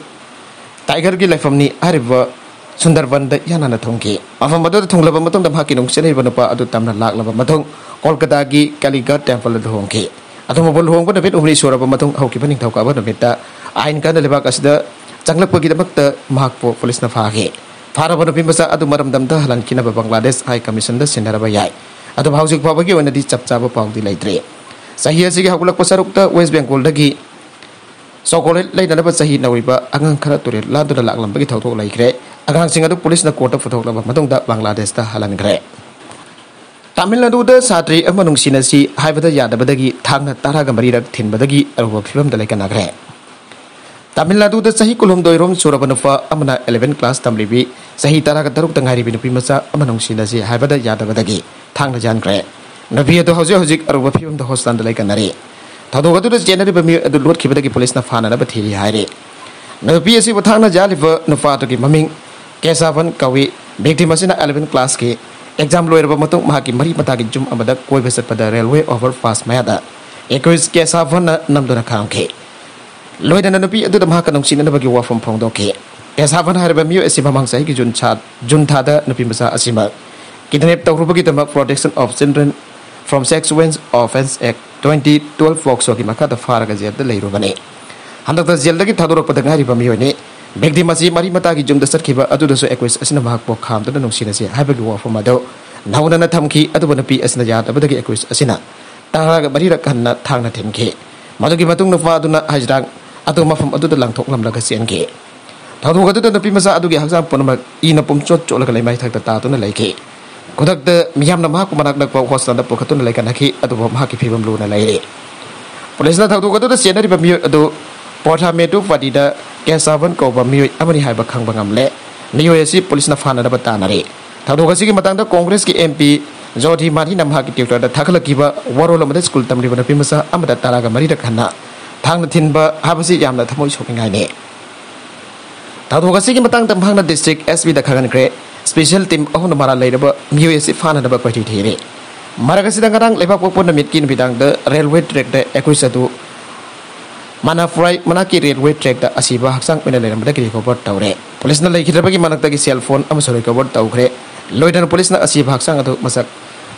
ꯇꯥꯏꯒꯔꯒꯤ ꯂꯩꯐꯝꯅꯤ ꯍꯥꯏꯔꯤꯕ ꯁꯨꯟꯗꯔꯕꯟꯗ ꯏꯍꯥꯟ ꯍꯥꯟꯅ ꯊꯨꯡꯈꯤ꯫ ꯃꯐꯝ ꯑꯗꯨꯗ ꯊꯨꯡꯂꯕ ꯃꯇꯨꯡꯗ ꯃꯍꯥꯛꯀꯤ ꯅꯨꯡꯁꯤꯅꯔꯤꯕ ꯅꯨꯄꯥ ꯑꯗꯨ ꯇꯝꯅ ꯂꯥꯛꯂꯕ ꯃꯇꯨꯡ ꯀꯣꯜꯀꯇꯥꯒꯤ ꯀꯥꯂꯤꯘꯥꯠ ꯇꯦꯝꯄꯜꯗ ꯂꯨꯍꯣꯡꯈꯤ꯫ ꯑꯗꯨꯕꯨ ꯂꯨꯍꯣꯡꯕ ꯅꯨꯃꯤꯠ ꯍꯨꯝꯅꯤ ꯁꯨꯔꯕ ꯃꯇꯨꯡ ꯍꯧꯈꯤꯕ ꯅꯤꯡꯊꯧꯀꯥꯕ ꯅꯨꯃꯤꯠꯇ ꯑꯥꯏꯟ ꯀꯥꯏꯅ ꯂꯩꯕꯥꯛ ꯑꯁꯤꯗ ꯆꯪꯂꯛꯄꯒꯤꯗꯃꯛꯇ ꯃꯍꯥꯛꯄꯨ ꯄꯨꯂꯤꯁꯅ ꯐꯥꯈꯤ꯫ ꯐꯥꯔꯕ ꯅꯨꯄꯤ ꯃꯆꯥ ꯑꯗꯨ ꯃꯔꯝꯗꯝꯗ ꯍꯜꯍꯟꯈꯤꯅꯕ ꯕꯪꯒ꯭ꯂꯥꯗꯦꯁ ꯍꯥꯏ ꯀꯃꯤꯁꯟꯗ ꯁꯤꯟꯅꯔꯕ ꯌꯥꯏ꯫ ꯑꯗꯨꯕꯨ ꯍꯧꯖꯤꯛ ꯐꯥꯎꯕꯒꯤ ꯑꯣꯏꯅꯗꯤ ꯆꯞ ꯆꯥꯕ ꯄꯥꯎꯗꯤ ꯂꯩꯇ꯭ꯔꯤ꯫ ꯆꯍꯤ ꯑꯁꯤꯒꯤ ꯍꯧꯒꯠꯂꯛꯄ ꯁꯔꯨꯛꯇ ꯋꯦꯁ ꯕꯦꯡꯒꯣꯜꯗꯒꯤ ꯆꯣꯀꯣꯂꯦꯠ ꯂꯩꯅꯅꯕ ꯆꯍꯤ ꯅꯧꯔꯤꯕ ꯑꯉꯥꯡ ꯈꯔ ꯇꯨꯔꯦꯜ ꯂꯥꯟꯗꯨꯅ ꯂꯥꯛꯂꯝꯕꯒꯤ ꯊꯧꯗꯣꯛ ꯂꯩꯈ꯭ꯔꯦ꯫ ꯑꯉꯥꯡꯁꯤꯡ ꯑꯗꯨ ꯄꯨꯂꯤꯁꯅ ꯀꯣꯔꯠꯇ ꯄꯨꯊꯣꯛꯂꯕ ꯃꯇꯨꯡꯗ ꯕꯪꯒ꯭ꯂꯥꯗꯦꯁꯇ ꯍꯜꯍꯟꯈ꯭ꯔꯦ꯫ ꯇꯥꯃꯤꯜ ꯅꯥꯗꯨꯗ ꯁꯥꯇ꯭ꯔꯤ ꯑꯃ ꯅꯨꯡꯁꯤꯅꯁꯤ ꯍꯥꯏꯕꯗ ꯌꯥꯗꯕꯗꯒꯤ ꯊꯥꯡꯅ ꯇꯔꯥꯒ ꯃꯔꯤꯔꯛ ꯊꯤꯟꯕꯗꯒꯤ ꯑꯔꯨꯕ ꯐꯤꯕꯝꯗ ꯂꯩꯀꯟꯅꯈ꯭ꯔꯦ꯫ ꯇꯥꯃꯤꯜ ꯅꯥꯗꯨꯗ ꯆꯍꯤ ꯀꯨꯟꯍꯨꯝꯗꯣꯏ ꯔꯣꯝ ꯁꯨꯔꯕ ꯅꯨꯄꯥ ꯑꯃꯅ eleven class ꯇꯝꯂꯤꯕꯤ ꯆꯍꯤ ꯇꯔꯥꯒ ꯇꯔꯨꯛꯇ ꯉꯥꯏꯔꯤꯕꯤ ꯅꯨꯄꯤ ꯃꯆꯥ ꯑꯃ ꯅꯨꯡꯁꯤꯅꯁꯤ ꯍꯥꯏꯕꯗ ꯌꯥꯗꯕꯗꯒꯤ ꯊꯥꯡꯅ ꯌꯥꯟꯈ꯭ꯔꯦ꯫ ꯅꯨꯄꯤ ꯑꯗꯨ ꯍꯧꯖꯤꯛ ꯍꯧꯖꯤꯛ ꯑꯔꯨꯕ ꯐꯤꯕꯝꯗ ꯍꯣꯁꯄꯤꯇꯥꯜꯗ ꯂꯩꯀꯟꯅꯔꯤ꯫ ꯊꯧꯗꯣꯛ ꯑꯗꯨꯗ ꯆꯦꯟꯅꯔꯤꯕ ꯃꯤꯑꯣꯏ ꯑꯗꯨ ꯂꯣꯠꯈꯤꯕꯗꯒꯤ ꯄꯨꯂꯤꯁꯅ ꯐꯥꯅꯅꯕ ꯊꯤꯔꯤ ꯍꯥꯏꯔꯤ꯫ ꯅꯨꯄꯤ ꯑꯁꯤꯕꯨ ꯊꯥꯡꯅ ꯌꯥꯜꯂꯤꯕ ꯅꯨꯄꯥ ꯑꯗꯨꯒꯤ ꯃꯃꯤꯡ ꯀꯦꯁꯥꯚꯟ ꯀꯧꯏ꯫ Victim ꯑꯁꯤꯅ eleven classꯀꯤ exam ꯂꯣꯏꯔꯕ ꯃꯇꯨꯡ ꯃꯍꯥꯛꯀꯤ ꯃꯔꯤ ꯃꯇꯥꯒꯤ ꯌꯨꯝ ꯑꯃꯗ ꯀꯣꯏꯕ ꯆꯠꯄꯗ railway overpass ꯃꯌꯥꯗ accused ꯀꯦꯁꯥꯚꯟꯅ ꯅꯝꯗꯨꯅ ꯈꯥꯝꯈꯤ꯫ ꯂꯣꯏꯅꯅ ꯅꯨꯄꯤ ꯑꯗꯨꯗ ꯃꯍꯥꯛꯀ ꯅꯨꯡꯁꯤꯅꯅꯕꯒꯤ ꯋꯥꯐꯝ ꯐꯣꯡꯗꯣꯛꯈꯤ꯫ ꯀꯦꯁꯥꯚꯟ ꯍꯥꯏꯔꯤꯕ ꯃꯤꯑꯣꯏ ꯑꯁꯤ ꯃꯃꯥꯡ ꯆꯍꯤꯒꯤ ꯖꯨꯟ ꯊꯥ, ꯖꯨꯟ ꯊꯥꯗ ꯅꯨꯄꯤ ꯃꯆꯥ ꯑꯁꯤꯃꯛ kidnap ꯇꯧꯔꯨꯕꯒꯤꯗꯃꯛ Protection of Children from Sexual Offence Act twenty twelve POCSOꯒꯤ ꯃꯈꯥꯗ ꯐꯥꯔꯒ ꯖꯦꯜꯗ ꯂꯩꯔꯨꯕꯅꯤ꯫ ꯍꯟꯗꯛꯇ ꯖꯦꯜꯗꯒꯤ ꯊꯥꯗꯣꯔꯛꯄꯗ ꯉꯥꯏꯔꯤꯕ ꯃꯤꯑꯣꯏꯅꯤ꯫ Victim ꯑꯁꯤ ꯃꯔꯤ ꯃꯇꯥꯒꯤ ꯌꯨꯝꯗ ꯆꯠꯈꯤꯕ ꯑꯗꯨꯗꯁꯨ accused ꯑꯁꯤꯅ ꯃꯍꯥꯛꯄꯨ ꯈꯥꯝꯗꯨꯅ ꯅꯨꯡꯁꯤꯅꯁꯤ ꯍꯥꯏꯕꯒꯤ ꯋꯥꯐꯝ ꯑꯗꯨ ꯅꯧꯅꯅ ꯊꯝꯈꯤ꯫ ꯑꯗꯨꯕꯨ ꯅꯨꯄꯤ ꯑꯁꯤꯅ ꯌꯥꯗꯕꯗꯒꯤ accused ꯑꯁꯤꯅ ꯇꯔꯥꯒ ꯃꯔꯤꯔꯛ ꯍꯟꯅ ꯊꯥꯡꯅ ꯊꯤꯟꯈꯤ꯫ ꯃꯗꯨꯒꯤ ꯃꯇꯨꯡ ꯅꯨꯄꯥ ꯑꯗꯨꯅ ꯍꯩꯖꯔꯥꯡ ꯑꯗꯨ ꯃꯐꯝ ꯑꯗꯨꯗ ꯂꯪꯊꯣꯛꯂꯝꯂꯒ ꯆꯦꯟꯈꯤ꯫ ꯊꯧꯗꯣꯛ ꯑꯗꯨꯗ ꯅꯨꯄꯤ ꯃꯆꯥ ꯑꯗꯨꯒꯤ ꯍꯛꯆꯥꯡ ꯄꯨꯝꯅꯃꯛ ꯏꯅ ꯄꯨꯝꯆꯣꯠ ꯆꯣꯠꯂꯒ ꯂꯩꯃꯥꯏ ꯊꯛꯇ ꯇꯥꯗꯨꯅ ꯂꯩꯈꯤ꯫ ꯈꯨꯗꯛꯇ ꯃꯤꯌꯥꯝꯅ ꯃꯍꯥꯛꯄꯨ ꯃꯅꯥꯛ ꯅꯛꯄ ꯍꯣꯁꯄꯤꯇꯥꯜꯗ ꯄꯨꯈꯠꯇꯨꯅ ꯂꯩꯀꯠꯅꯈꯤ, ꯑꯗꯨꯕꯨ ꯃꯍꯥꯛꯀꯤ ꯐꯤꯕꯝ ꯂꯨꯅ ꯂꯩꯔꯤ꯫ ꯄꯨꯂꯤꯁꯅ ꯊꯧꯗꯣꯛ ꯑꯗꯨꯗ ꯆꯦꯟꯅꯔꯤꯕ ꯃꯤꯑꯣꯏ ꯑꯗꯨ ꯄꯣꯊꯥꯃꯦꯇꯨ ꯄꯥꯇꯤꯗ ꯀꯦꯁꯥꯚꯟ ꯀꯧꯕ ꯃꯤꯑꯣꯏ ꯑꯃꯅꯤ ꯍꯥꯏꯕ ꯈꯪꯕ ꯉꯝꯂꯦ꯫ ꯃꯤꯑꯣꯏ ꯑꯁꯤ ꯄꯨꯂꯤꯁꯅ ꯐꯥꯅꯅꯕ ꯇꯥꯟꯅꯔꯤ꯫ ꯊꯧꯗꯣꯛ ꯑꯁꯤꯒꯤ ꯃꯇꯥꯡꯗ ꯀꯣꯡꯒ꯭ꯔꯦꯁꯀꯤ MP ꯖꯣꯙꯤ ꯃꯥꯙꯤꯅ ꯃꯍꯥꯛꯀꯤ Twitterꯗ ꯊꯥꯒꯠꯂꯛꯈꯤꯕ ꯋꯥꯔꯣꯜ ꯑꯃꯗ ꯁ꯭ꯀꯨꯜ ꯇꯝꯂꯤꯕ ꯅꯨꯄꯤ ꯃꯆꯥ ꯑꯃꯗ ꯇꯔꯥꯒ ꯃꯔꯤꯔꯛ ꯍꯟꯅ ꯊꯥꯡꯅ ꯊꯤꯟꯕ ꯍꯥꯏꯕꯁꯤ ꯌꯥꯝꯅ ꯊꯃꯣꯏ ꯁꯣꯛꯅꯤꯡꯉꯥꯏꯅꯤ꯫ ꯊꯧꯗꯣꯛ ꯑꯁꯤꯒꯤ ꯃꯇꯥꯡꯗ ꯃꯍꯥꯛꯅ district SPꯗ ꯈꯪꯍꯟꯈ꯭ꯔꯦ꯫ Special team ꯑꯍꯨꯝꯅ ꯃꯔꯥꯜ ꯂꯩꯔꯕ ꯃꯤꯑꯣꯏ ꯑꯁꯤ ꯐꯥꯅꯅꯕ ꯀꯣꯏꯊꯤ ꯊꯤꯔꯤ꯫ ꯃꯔꯛ ꯑꯁꯤꯗ ꯉꯔꯥꯡ ꯂꯩꯕꯥꯛ ꯄꯣꯛꯄ ꯅꯨꯃꯤꯠꯀꯤ ꯅꯨꯃꯤꯗꯥꯡꯗ ꯔꯦꯜꯋꯦ ꯇ꯭ꯔꯦꯛꯇ ꯑꯦꯀꯨꯏꯁ ꯑꯗꯨ ꯃꯅꯥꯐꯨꯔꯥꯏ ꯃꯅꯥꯛꯀꯤ ꯔꯦꯜꯋꯦ ꯇ꯭ꯔꯦꯛꯇ ꯑꯁꯤꯕ ꯍꯛꯆꯥꯡ ꯑꯣꯏꯅ ꯂꯩꯔꯝꯕꯗꯒꯤ ꯔꯤꯀꯣꯚꯔ ꯇꯧꯔꯦ꯫ ꯄꯨꯂꯤꯁꯅ ꯂꯩꯈꯤꯗ꯭ꯔꯕꯒꯤ ꯃꯅꯥꯛꯇꯒꯤ ꯁꯦꯜ ꯐꯣꯟ ꯑꯃꯁꯨ ꯔꯤꯀꯣꯚꯔ ꯇꯧꯈ꯭ꯔꯦ꯫ ꯂꯣꯏꯅꯅ ꯄꯨꯂꯤꯁꯅ ꯑꯁꯤꯕ ꯍꯛꯆꯥꯡ ꯑꯗꯨ ꯃꯁꯛ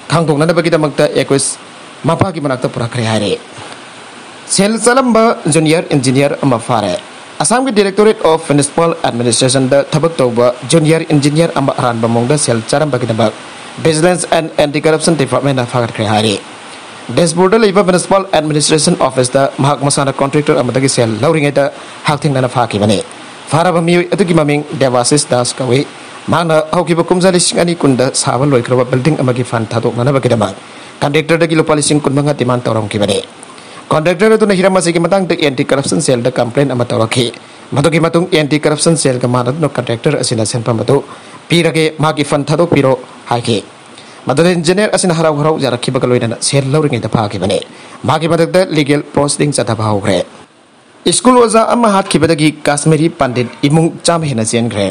ꯈꯪꯗꯣꯛꯅꯅꯕꯒꯤꯗꯃꯛꯇ ꯑꯦꯀꯨꯏꯁ ꯃꯄꯥꯒꯤ ꯃꯅꯥꯛꯇ ꯄꯨꯔꯛꯈ꯭ꯔꯦ ꯍꯥꯏꯔꯦ꯫ ꯁꯦꯜ ꯆꯥꯔꯝꯕ ꯖꯨꯅꯤꯌꯔ ꯏꯟꯖꯤꯅꯤꯌꯔ ꯑꯃ ꯐꯥꯔꯦ꯫ ꯑꯁꯥꯝꯒꯤ Directorate of Municipal Administrationꯗ ꯊꯕꯛ ꯇꯧꯕ ꯖꯨꯅꯤꯌꯔ ꯏꯟꯖꯤꯅꯤꯌꯔ ꯑꯃ ꯑꯔꯥꯟꯕ ꯃꯑꯣꯡꯗ ꯁꯦꯜ ꯆꯥꯔꯝꯕꯒꯤꯗꯃꯛ Vigilance and Anti Corruption Departmentꯅ ꯐꯥꯒꯠꯈ꯭ꯔꯦ ꯍꯥꯏꯔꯤ꯫ ꯗꯤꯁꯄꯨꯔꯗ ꯂꯩꯕ Municipal Administration Officeꯇ ꯃꯍꯥꯛ ꯃꯁꯥꯅ contractor ꯑꯃꯗꯒꯤ ꯁꯦꯜ ꯂꯧꯔꯤꯉꯩꯗ ꯍꯛꯊꯦꯡꯅꯅ ꯐꯥꯈꯤꯕꯅꯤ꯫ ꯐꯥꯔꯕ ꯃꯤꯑꯣꯏ ꯑꯗꯨꯒꯤ ꯃꯃꯤꯡ ꯗꯦꯕꯥꯁꯤꯁ ꯗꯥꯁ ꯀꯧꯏ꯫ ꯃꯍꯥꯛꯅ ꯍꯧꯈꯤꯕ ꯀꯨꯝꯖꯥ ꯂꯤꯁꯤꯡ ꯑꯅꯤ ꯀꯨꯟꯗ ꯁꯥꯕ ꯂꯣꯏꯈ꯭ꯔꯕ building ꯑꯃꯒꯤ fund ꯊꯥꯗꯣꯛꯅꯅꯕꯒꯤꯗꯃꯛ contractorꯗꯒꯤ ꯂꯨꯄꯥ ꯂꯤꯁꯤꯡ ꯀꯨꯟꯃꯉꯥ demand ꯇꯧꯔꯝꯈꯤꯕꯅꯤ꯫ Contractor ꯑꯗꯨꯅ ꯍꯤꯔꯝ ꯑꯁꯤꯒꯤ ꯃꯇꯥꯡꯗ Anti Corruption Cellꯗ complaint ꯑꯃ ꯇꯧꯔꯛꯈꯤ꯫ ꯃꯗꯨꯒꯤ ꯃꯇꯨꯡ Anti Corruption Cellꯒ ꯃꯥꯟꯅꯗꯨꯅ contractor ꯑꯁꯤꯅ ꯁꯦꯟꯐꯝ ꯑꯗꯨ ꯄꯤꯔꯒꯦ, ꯃꯍꯥꯛꯀꯤ fund ꯊꯥꯗꯣꯛꯄꯤꯔꯣ ꯍꯥꯏꯈꯤ꯫ ꯃꯗꯨꯗ engineer ꯑꯁꯤꯅ ꯍꯔꯥꯎ ꯍꯔꯥꯎ ꯌꯥꯔꯛꯈꯤꯕꯒ ꯂꯣꯏꯅꯅ ꯁꯦꯜ ꯂꯧꯔꯤꯉꯩꯗ ꯐꯥꯈꯤꯕꯅꯤ꯫ ꯃꯍꯥꯛꯀꯤ ꯃꯊꯛꯇ legal proceeding ꯆꯠꯊꯕ ꯍꯧꯈ꯭ꯔꯦ꯫ ꯁ꯭ꯀꯨꯜ ꯑꯣꯖꯥ ꯑꯃ ꯍꯥꯠꯈꯤꯕꯗꯒꯤ ꯀꯥꯁꯃꯤꯔꯤ ꯄꯟꯗꯤꯠ ꯏꯃꯨꯡ ꯆꯥꯝꯃ ꯍꯦꯟꯅ ꯆꯦꯟꯈ꯭ꯔꯦ꯫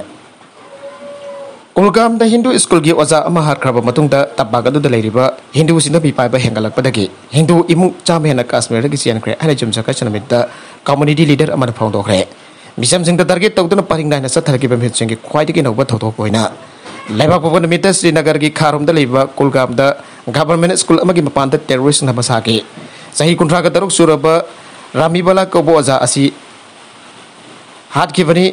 ꯀꯨꯜꯒꯥꯝꯗ ꯍꯤꯟꯗꯨ ꯁ꯭ꯀꯨꯜꯒꯤ ꯑꯣꯖꯥ ꯑꯃ ꯍꯥꯠꯈ꯭ꯔꯕ ꯃꯇꯨꯡꯗ ꯇꯝꯄꯥꯛ ꯑꯗꯨꯗ ꯂꯩꯔꯤꯕ ꯍꯤꯟꯗꯨꯁꯤꯡꯗ ꯃꯤꯄꯥꯏꯕ ꯍꯦꯟꯒꯠꯂꯛꯄꯗꯒꯤ ꯍꯤꯟꯗꯨ ꯏꯃꯨꯡ ꯆꯥꯝꯃ ꯍꯦꯟꯅ ꯀꯥꯁꯃꯤꯔꯗꯒꯤ ꯆꯦꯟꯈ꯭ꯔꯦ ꯍꯥꯏꯅ ꯌꯨꯝꯁꯀꯩꯁ ꯅꯨꯃꯤꯠꯇ community leader ꯑꯃꯅ ꯐꯣꯡꯗꯣꯛꯈ꯭ꯔꯦ꯫ ꯃꯤꯆꯝꯁꯤꯡꯗ target ꯇꯧꯗꯨꯅ ꯄꯔꯤꯡ ꯅꯥꯏꯅ ꯆꯠꯊꯔꯛꯈꯤꯕ ꯃꯤꯍꯨꯠꯁꯤꯡꯒꯤ ꯈ꯭ꯋꯥꯏꯗꯒꯤ ꯅꯧꯕ ꯊꯧꯗꯣꯛ ꯑꯣꯏꯅ ꯂꯩꯕꯥꯛ ꯄꯣꯛꯄ ꯅꯨꯃꯤꯠꯇ ꯁ꯭ꯔꯤꯅꯒꯔꯒꯤ ꯈꯥꯔꯣꯝꯗ ꯂꯩꯕ ꯀꯨꯜꯒꯥꯝꯗ government ꯁ꯭ꯀꯨꯜ ꯑꯃꯒꯤ ꯃꯄꯥꯟꯗ terroristꯅ ꯃꯁꯥꯒꯤ ꯆꯍꯤ ꯀꯨꯟꯊ꯭ꯔꯥꯒ ꯇꯔꯨꯛ ꯁꯨꯔꯕ ꯔꯥꯃꯤꯕꯂꯥ ꯀꯧꯕ ꯑꯣꯖꯥ ꯑꯁꯤ ꯍꯥꯠꯈꯤꯕꯅꯤ꯫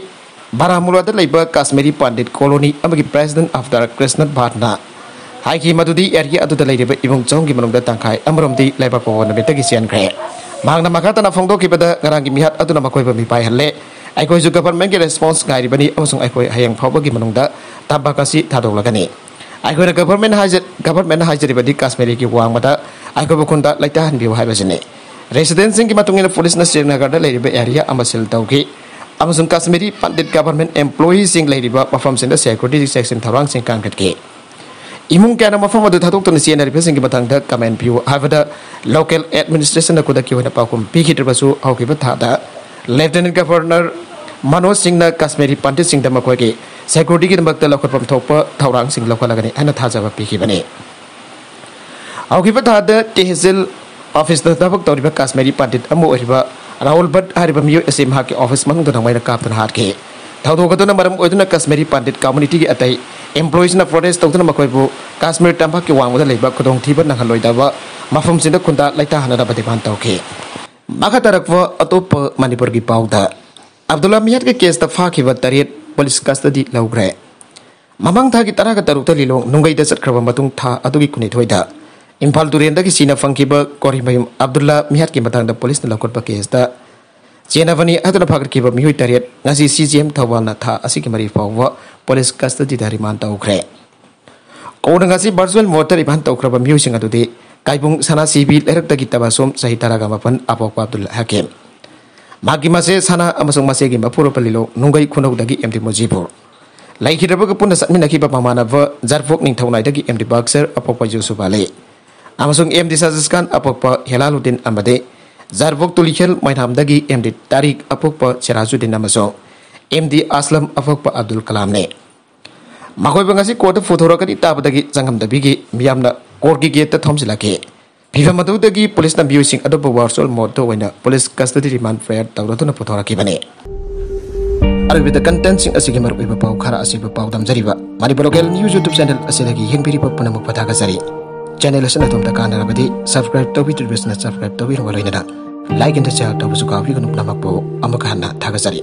ꯕꯥꯔꯥꯃꯨꯂꯥꯗ ꯂꯩꯕ ꯀꯥꯁꯃꯤꯔꯤ ꯄꯟꯗꯤꯠ colony ꯑꯃꯒꯤ president ꯑꯐꯇꯥꯔ ꯀ꯭ꯔꯤꯁꯅ ꯚꯥꯠꯅ ꯍꯥꯏꯈꯤ ꯃꯗꯨꯗꯤ area ꯑꯗꯨꯗ ꯂꯩꯔꯤꯕ ꯏꯃꯨꯡ ꯆꯍꯨꯝꯒꯤ ꯃꯅꯨꯡꯗ ꯇꯪꯈꯥꯏ ꯑꯃꯔꯣꯝꯗꯤ ꯂꯩꯕꯥꯛ ꯄꯣꯛꯄ ꯅꯨꯃꯤꯠꯇꯒꯤ ꯆꯦꯟꯈ꯭ꯔꯦ꯫ ꯃꯍꯥꯛꯅ ꯃꯈꯥ ꯇꯥꯅ ꯐꯣꯡꯗꯣꯛꯈꯤꯕꯗ, ꯉꯔꯥꯡꯒꯤ ꯃꯤꯍꯥꯠ ꯑꯗꯨꯅ ꯃꯈꯣꯏꯕꯨ ꯃꯤꯄꯥꯏꯍꯜꯂꯦ꯫ ꯑꯩꯈꯣꯏꯁꯨ governmentꯀꯤ response ꯉꯥꯏꯔꯤꯕꯅꯤ ꯑꯃꯁꯨꯡ ꯑꯩꯈꯣꯏ ꯍꯌꯦꯡ ꯐꯥꯎꯕꯒꯤ ꯃꯅꯨꯡꯗ ꯇꯝꯄꯥꯛ ꯑꯁꯤ ꯊꯥꯗꯣꯛꯂꯒꯅꯤ꯫ ꯑꯩꯈꯣꯏꯅ government ꯍꯥꯏꯖ-, government ꯍꯥꯏꯖꯔꯤꯕꯗꯤ ꯀꯥꯁꯃꯤꯔꯤꯒꯤ ꯋꯥꯡꯃꯗ ꯑꯩꯈꯣꯏꯕꯨ ꯈꯨꯟꯗꯥ ꯂꯩꯇꯥꯍꯟꯕꯤꯌꯨ ꯍꯥꯏꯕꯁꯤꯅꯤ꯫ Residentꯁꯤꯡꯒꯤ ꯃꯇꯨꯡ ꯏꯟꯅ ꯄꯨꯂꯤꯁꯅ ꯁ꯭ꯔꯤꯅꯒꯔꯗ ꯂꯩꯔꯤꯕ area ꯑꯃ seal ꯇꯧꯈꯤ ꯑꯃꯁꯨꯡ ꯀꯥꯁꯃꯤꯔꯤ ꯄꯟꯗꯤꯠ government employeeꯁꯤꯡ ꯂꯩꯔꯤꯕ ꯃꯐꯝꯁꯤꯡꯗ security ꯆꯦꯛꯁꯤꯟ ꯊꯧꯔꯥꯡꯁꯤꯡ ꯀꯟꯈꯠꯈꯤ꯫ ꯏꯃꯨꯡ ꯀꯌꯥꯅ ꯃꯐꯝ ꯑꯗꯨ ꯊꯥꯗꯣꯛꯇꯨꯅ ꯆꯦꯟꯅꯔꯤꯕꯁꯤꯡꯒꯤ ꯃꯇꯥꯡꯗ comment ꯄꯤꯌꯨ ꯍꯥꯏꯕꯗ local administrationꯅ ꯈꯨꯗꯛꯀꯤ ꯑꯣꯏꯅ ꯄꯥꯎꯈꯨꯝ ꯄꯤꯈꯤꯗ꯭ꯔꯕꯁꯨ, ꯍꯧꯈꯤꯕ ꯊꯥꯗ Lieutenant Governor ꯃꯅꯣꯖ ꯁꯤꯡꯅ ꯀꯥꯁꯃꯤꯔꯤ ꯄꯟꯗꯤꯠꯁꯤꯡꯗ ꯃꯈꯣꯏꯒꯤ securityꯒꯤꯗꯃꯛꯇ ꯂꯧꯈꯠꯐꯝ ꯊꯣꯛꯄ ꯊꯧꯔꯥꯡꯁꯤꯡ ꯂꯧꯈꯠꯂꯒꯅꯤ ꯍꯥꯏꯅ ꯊꯥꯖꯕ ꯄꯤꯈꯤꯕꯅꯤ꯫ ꯍꯧꯈꯤꯕ ꯊꯥꯗ ꯇꯦꯍꯁꯤꯜ ꯑꯣꯐꯤꯁꯇ ꯊꯕꯛ ꯇꯧꯔꯤꯕ ꯀꯥꯁꯃꯤꯔꯤ ꯄꯟꯗꯤꯠ ꯑꯃ ꯑꯣꯏꯔꯤꯕ ꯔꯥꯍꯨꯜ ꯚꯠ ꯍꯥꯏꯔꯤꯕ ꯃꯤꯑꯣꯏ ꯑꯁꯤ ꯃꯍꯥꯛꯀꯤ ꯑꯣꯐꯤꯁ ꯃꯅꯨꯡꯗ ꯅꯣꯡꯃꯩꯅ ꯀꯥꯞꯇꯨꯅ ꯍꯥꯠꯈꯤ꯫ ꯊꯧꯗꯣꯛ ꯑꯗꯨꯅ ꯃꯔꯝ ꯑꯣꯏꯗꯨꯅ ꯀꯥꯁꯃꯤꯔꯤ ꯄꯟꯗꯤꯠ ꯀꯝꯃꯨꯅꯤꯇꯤꯒꯤ ꯑꯇꯩ ꯏꯝꯄ꯭ꯂꯣꯌꯤꯁꯅ ꯄ꯭ꯔꯣꯇꯦꯁ ꯇꯧꯗꯨꯅ ꯃꯈꯣꯏꯕꯨ ꯀꯥꯁꯃꯤꯔ ꯇꯝꯄꯥꯛꯀꯤ ꯋꯥꯡꯃꯗ ꯂꯩꯕ ꯈꯨꯗꯣꯡꯊꯤꯕ ꯅꯪꯍꯜꯂꯣꯏꯗꯕ ꯃꯐꯝꯁꯤꯡꯗ ꯈꯨꯟꯗꯥ ꯂꯩꯇꯥꯍꯟꯅꯅꯕ ꯗꯤꯃꯥꯟ ꯇꯧꯈꯤ꯫ ꯃꯈꯥ ꯇꯥꯔꯛꯄ ꯑꯇꯣꯞꯄ ꯃꯅꯤꯄꯨꯔꯒꯤ ꯄꯥꯎꯗ, ꯑꯕꯗꯨꯜꯂꯥ ꯃꯤꯌꯥꯠꯀꯤ ꯀꯦꯁꯇ ꯐꯥꯈꯤꯕ ꯇꯔꯦꯠ ꯄꯨꯂꯤꯁ ꯀꯁꯇꯗꯤ ꯂꯧꯈ꯭ꯔꯦ꯫ ꯃꯃꯥꯡ ꯊꯥꯒꯤ ꯇꯔꯥꯒ ꯇꯔꯨꯛꯇ ꯂꯤꯂꯣꯡ ꯅꯨꯡꯒꯩꯗ ꯆꯠꯈ꯭ꯔꯕ ꯃꯇꯨꯡ ꯊꯥ ꯑꯗꯨꯒꯤ ꯀꯨꯟꯅꯤꯊꯣꯏꯗ ꯏꯝꯐꯥꯜ ꯇꯨꯔꯦꯟꯗꯒꯤ ꯁꯤꯅ ꯐꯪꯈꯤꯕ ꯀꯣꯔꯤꯃꯌꯨꯝ ꯑꯕꯗꯨꯜꯂꯥ ꯃꯤꯌꯥꯠꯀꯤ ꯃꯇꯥꯡꯗ ꯄꯨꯂꯤꯁꯅ ꯂꯧꯈꯠꯄ ꯀꯦꯁꯇ ꯆꯦꯟꯅꯕꯅꯤ ꯍꯥꯏꯗꯨꯅ ꯐꯥꯒꯠꯈꯤꯕ ꯃꯤꯑꯣꯏ ꯇꯔꯦꯠ ꯉꯁꯤ ꯁꯤ ꯖꯤ ꯑꯦꯝ ꯊꯧꯕꯥꯜꯅ ꯊꯥ ꯑꯁꯤꯒꯤ ꯃꯔꯤ ꯐꯥꯎꯕ ꯄꯨꯂꯤꯁ ꯀꯁꯇꯗꯤꯗ ꯔꯤꯃꯥꯟ ꯇꯧꯈ꯭ꯔꯦ꯫ ꯀꯣꯟꯅ ꯉꯁꯤ ꯚꯔꯆꯨꯋꯦꯜ ꯃꯣꯗꯇ ꯔꯤꯃꯥꯟ ꯇꯧꯈ꯭ꯔꯕ ꯃꯤꯑꯣꯏꯁꯤꯡ ꯑꯗꯨꯗꯤ ꯀꯥꯏꯕꯨꯡ ꯁꯅꯥꯁꯤꯕꯤ ꯂꯩꯔꯛꯇꯒꯤ ꯇꯕꯥꯁꯣꯝ ꯆꯍꯤ ꯇꯔꯥꯒ ꯃꯥꯄꯟ ꯑꯄꯣꯛꯄ ꯑꯕꯗꯨꯜ ꯍꯀꯤꯝ, ꯃꯍꯥꯛꯀꯤ ꯃꯆꯦ ꯁꯅꯥ ꯑꯃꯁꯨꯡ ꯃꯆꯦꯒꯤ ꯃꯄꯨꯔꯣꯏꯕ ꯂꯤꯂꯣꯡ ꯅꯨꯡꯒꯩ ꯈꯨꯅꯧꯗꯒꯤ ꯑꯦꯝ ꯗꯤ ꯃꯨꯖꯤꯕꯨꯔ, ꯂꯩꯈꯤꯗ꯭ꯔꯕꯒ ꯄꯨꯟꯅ ꯆꯠꯃꯤꯟꯅꯈꯤꯕ ꯃꯃꯥꯟꯅꯕ ꯖꯥꯔꯐꯣꯛ ꯅꯤꯡꯊꯧꯅꯥꯏꯗꯒꯤ ꯑꯦꯝ ꯗꯤ ꯕꯥꯛꯁꯔ ꯑꯄꯣꯛꯄ ꯌꯨꯁꯨꯐ ꯑꯂꯤ, ꯑꯃꯁꯨꯡ ꯑꯦꯝ ꯗꯤ ꯁꯥꯖꯤꯁ ꯈꯥꯟ ꯑꯄꯣꯛꯄ ꯍꯦꯂꯥꯂꯨꯗꯤꯟ ꯑꯃꯗꯤ ꯖꯥꯔꯐꯣꯛ ꯇꯨꯂꯤꯈꯦꯜ ꯃꯩꯅꯥꯝꯗꯒꯤ ꯑꯦꯝ ꯗꯤ ꯇꯥꯔꯤꯛ ꯑꯄꯣꯛꯄ ꯁꯤꯔꯥꯖꯨꯗꯤꯟ ꯑꯃꯁꯨꯡ ꯑꯦꯝ ꯗꯤ ꯑꯁꯂꯝ ꯑꯄꯣꯛꯄ ꯑꯕꯗꯨꯜ ꯀꯂꯥꯝꯅꯤ꯫ ꯃꯈꯣꯏꯕꯨ ꯉꯁꯤ ꯀꯣꯔꯠꯇ ꯄꯨꯊꯣꯔꯛꯀꯅꯤ ꯇꯥꯕꯗꯒꯤ ꯆꯪꯉꯝꯗꯕꯤꯒꯤ ꯃꯤꯌꯥꯝꯅ ꯀꯣꯔꯠꯀꯤ ꯒꯦꯠꯇ ꯊꯣꯝꯖꯤꯜꯂꯛꯈꯤ꯫ ꯐꯤꯕꯝ ꯑꯗꯨꯗꯒꯤ ꯄꯨꯂꯤꯁꯅ ꯃꯤꯑꯣꯏꯁꯤꯡ ꯑꯗꯨꯕꯨ ꯚꯔꯆꯨꯋꯦꯜ ꯃꯣꯗꯇ ꯑꯣꯏꯅ ꯄꯨꯂꯤꯁ ꯀꯁꯇꯗꯤ ꯔꯤꯃꯥꯟ ꯐ꯭ꯔꯦꯌꯔ ꯇꯧꯔꯗꯨꯅ ꯄꯨꯊꯣꯔꯛꯈꯤꯕꯅꯤ꯫ ꯑꯔꯣꯏꯕꯗ ꯀꯟꯇꯦꯟꯁꯤꯡ ꯑꯁꯤꯒꯤ ꯃꯔꯨꯑꯣꯏꯕ ꯄꯥꯎ ꯈꯔ ꯑꯁꯤꯕꯨ ꯄꯥꯎꯗꯝꯖꯔꯤꯕ Manipur local news YouTube channel ꯑꯁꯤꯗꯒꯤ ꯌꯦꯡꯕꯤꯔꯤꯕ ꯄꯨꯝꯅꯃꯛꯄꯨ ꯊꯥꯒꯠꯆꯔꯤ꯫ ꯆꯦꯅꯦꯜ ꯑꯁꯤꯅ ꯑꯗꯣꯝꯗ ꯀꯥꯟꯅꯔꯕꯗꯤ ꯁꯕꯁꯀ꯭ꯔꯥꯏꯕ ꯇꯧꯕꯤꯗ꯭ꯔꯤꯕꯁꯤꯅ ꯁꯕꯁꯀ꯭ꯔꯥꯏꯕ ꯇꯧꯕꯤꯔꯝꯕ ꯂꯣꯏꯅꯅ ꯂꯥꯏꯛ ꯑꯦꯟ ꯁꯤꯌꯥꯔ ꯇꯧꯕꯁꯨ ꯀꯥꯎꯕꯤꯒꯅꯨ꯫ ꯄꯨꯝꯅꯃꯛꯄꯨ ꯑꯃꯨꯛꯀ ꯍꯟꯅ ꯊꯥꯒꯠꯆꯔꯤ꯫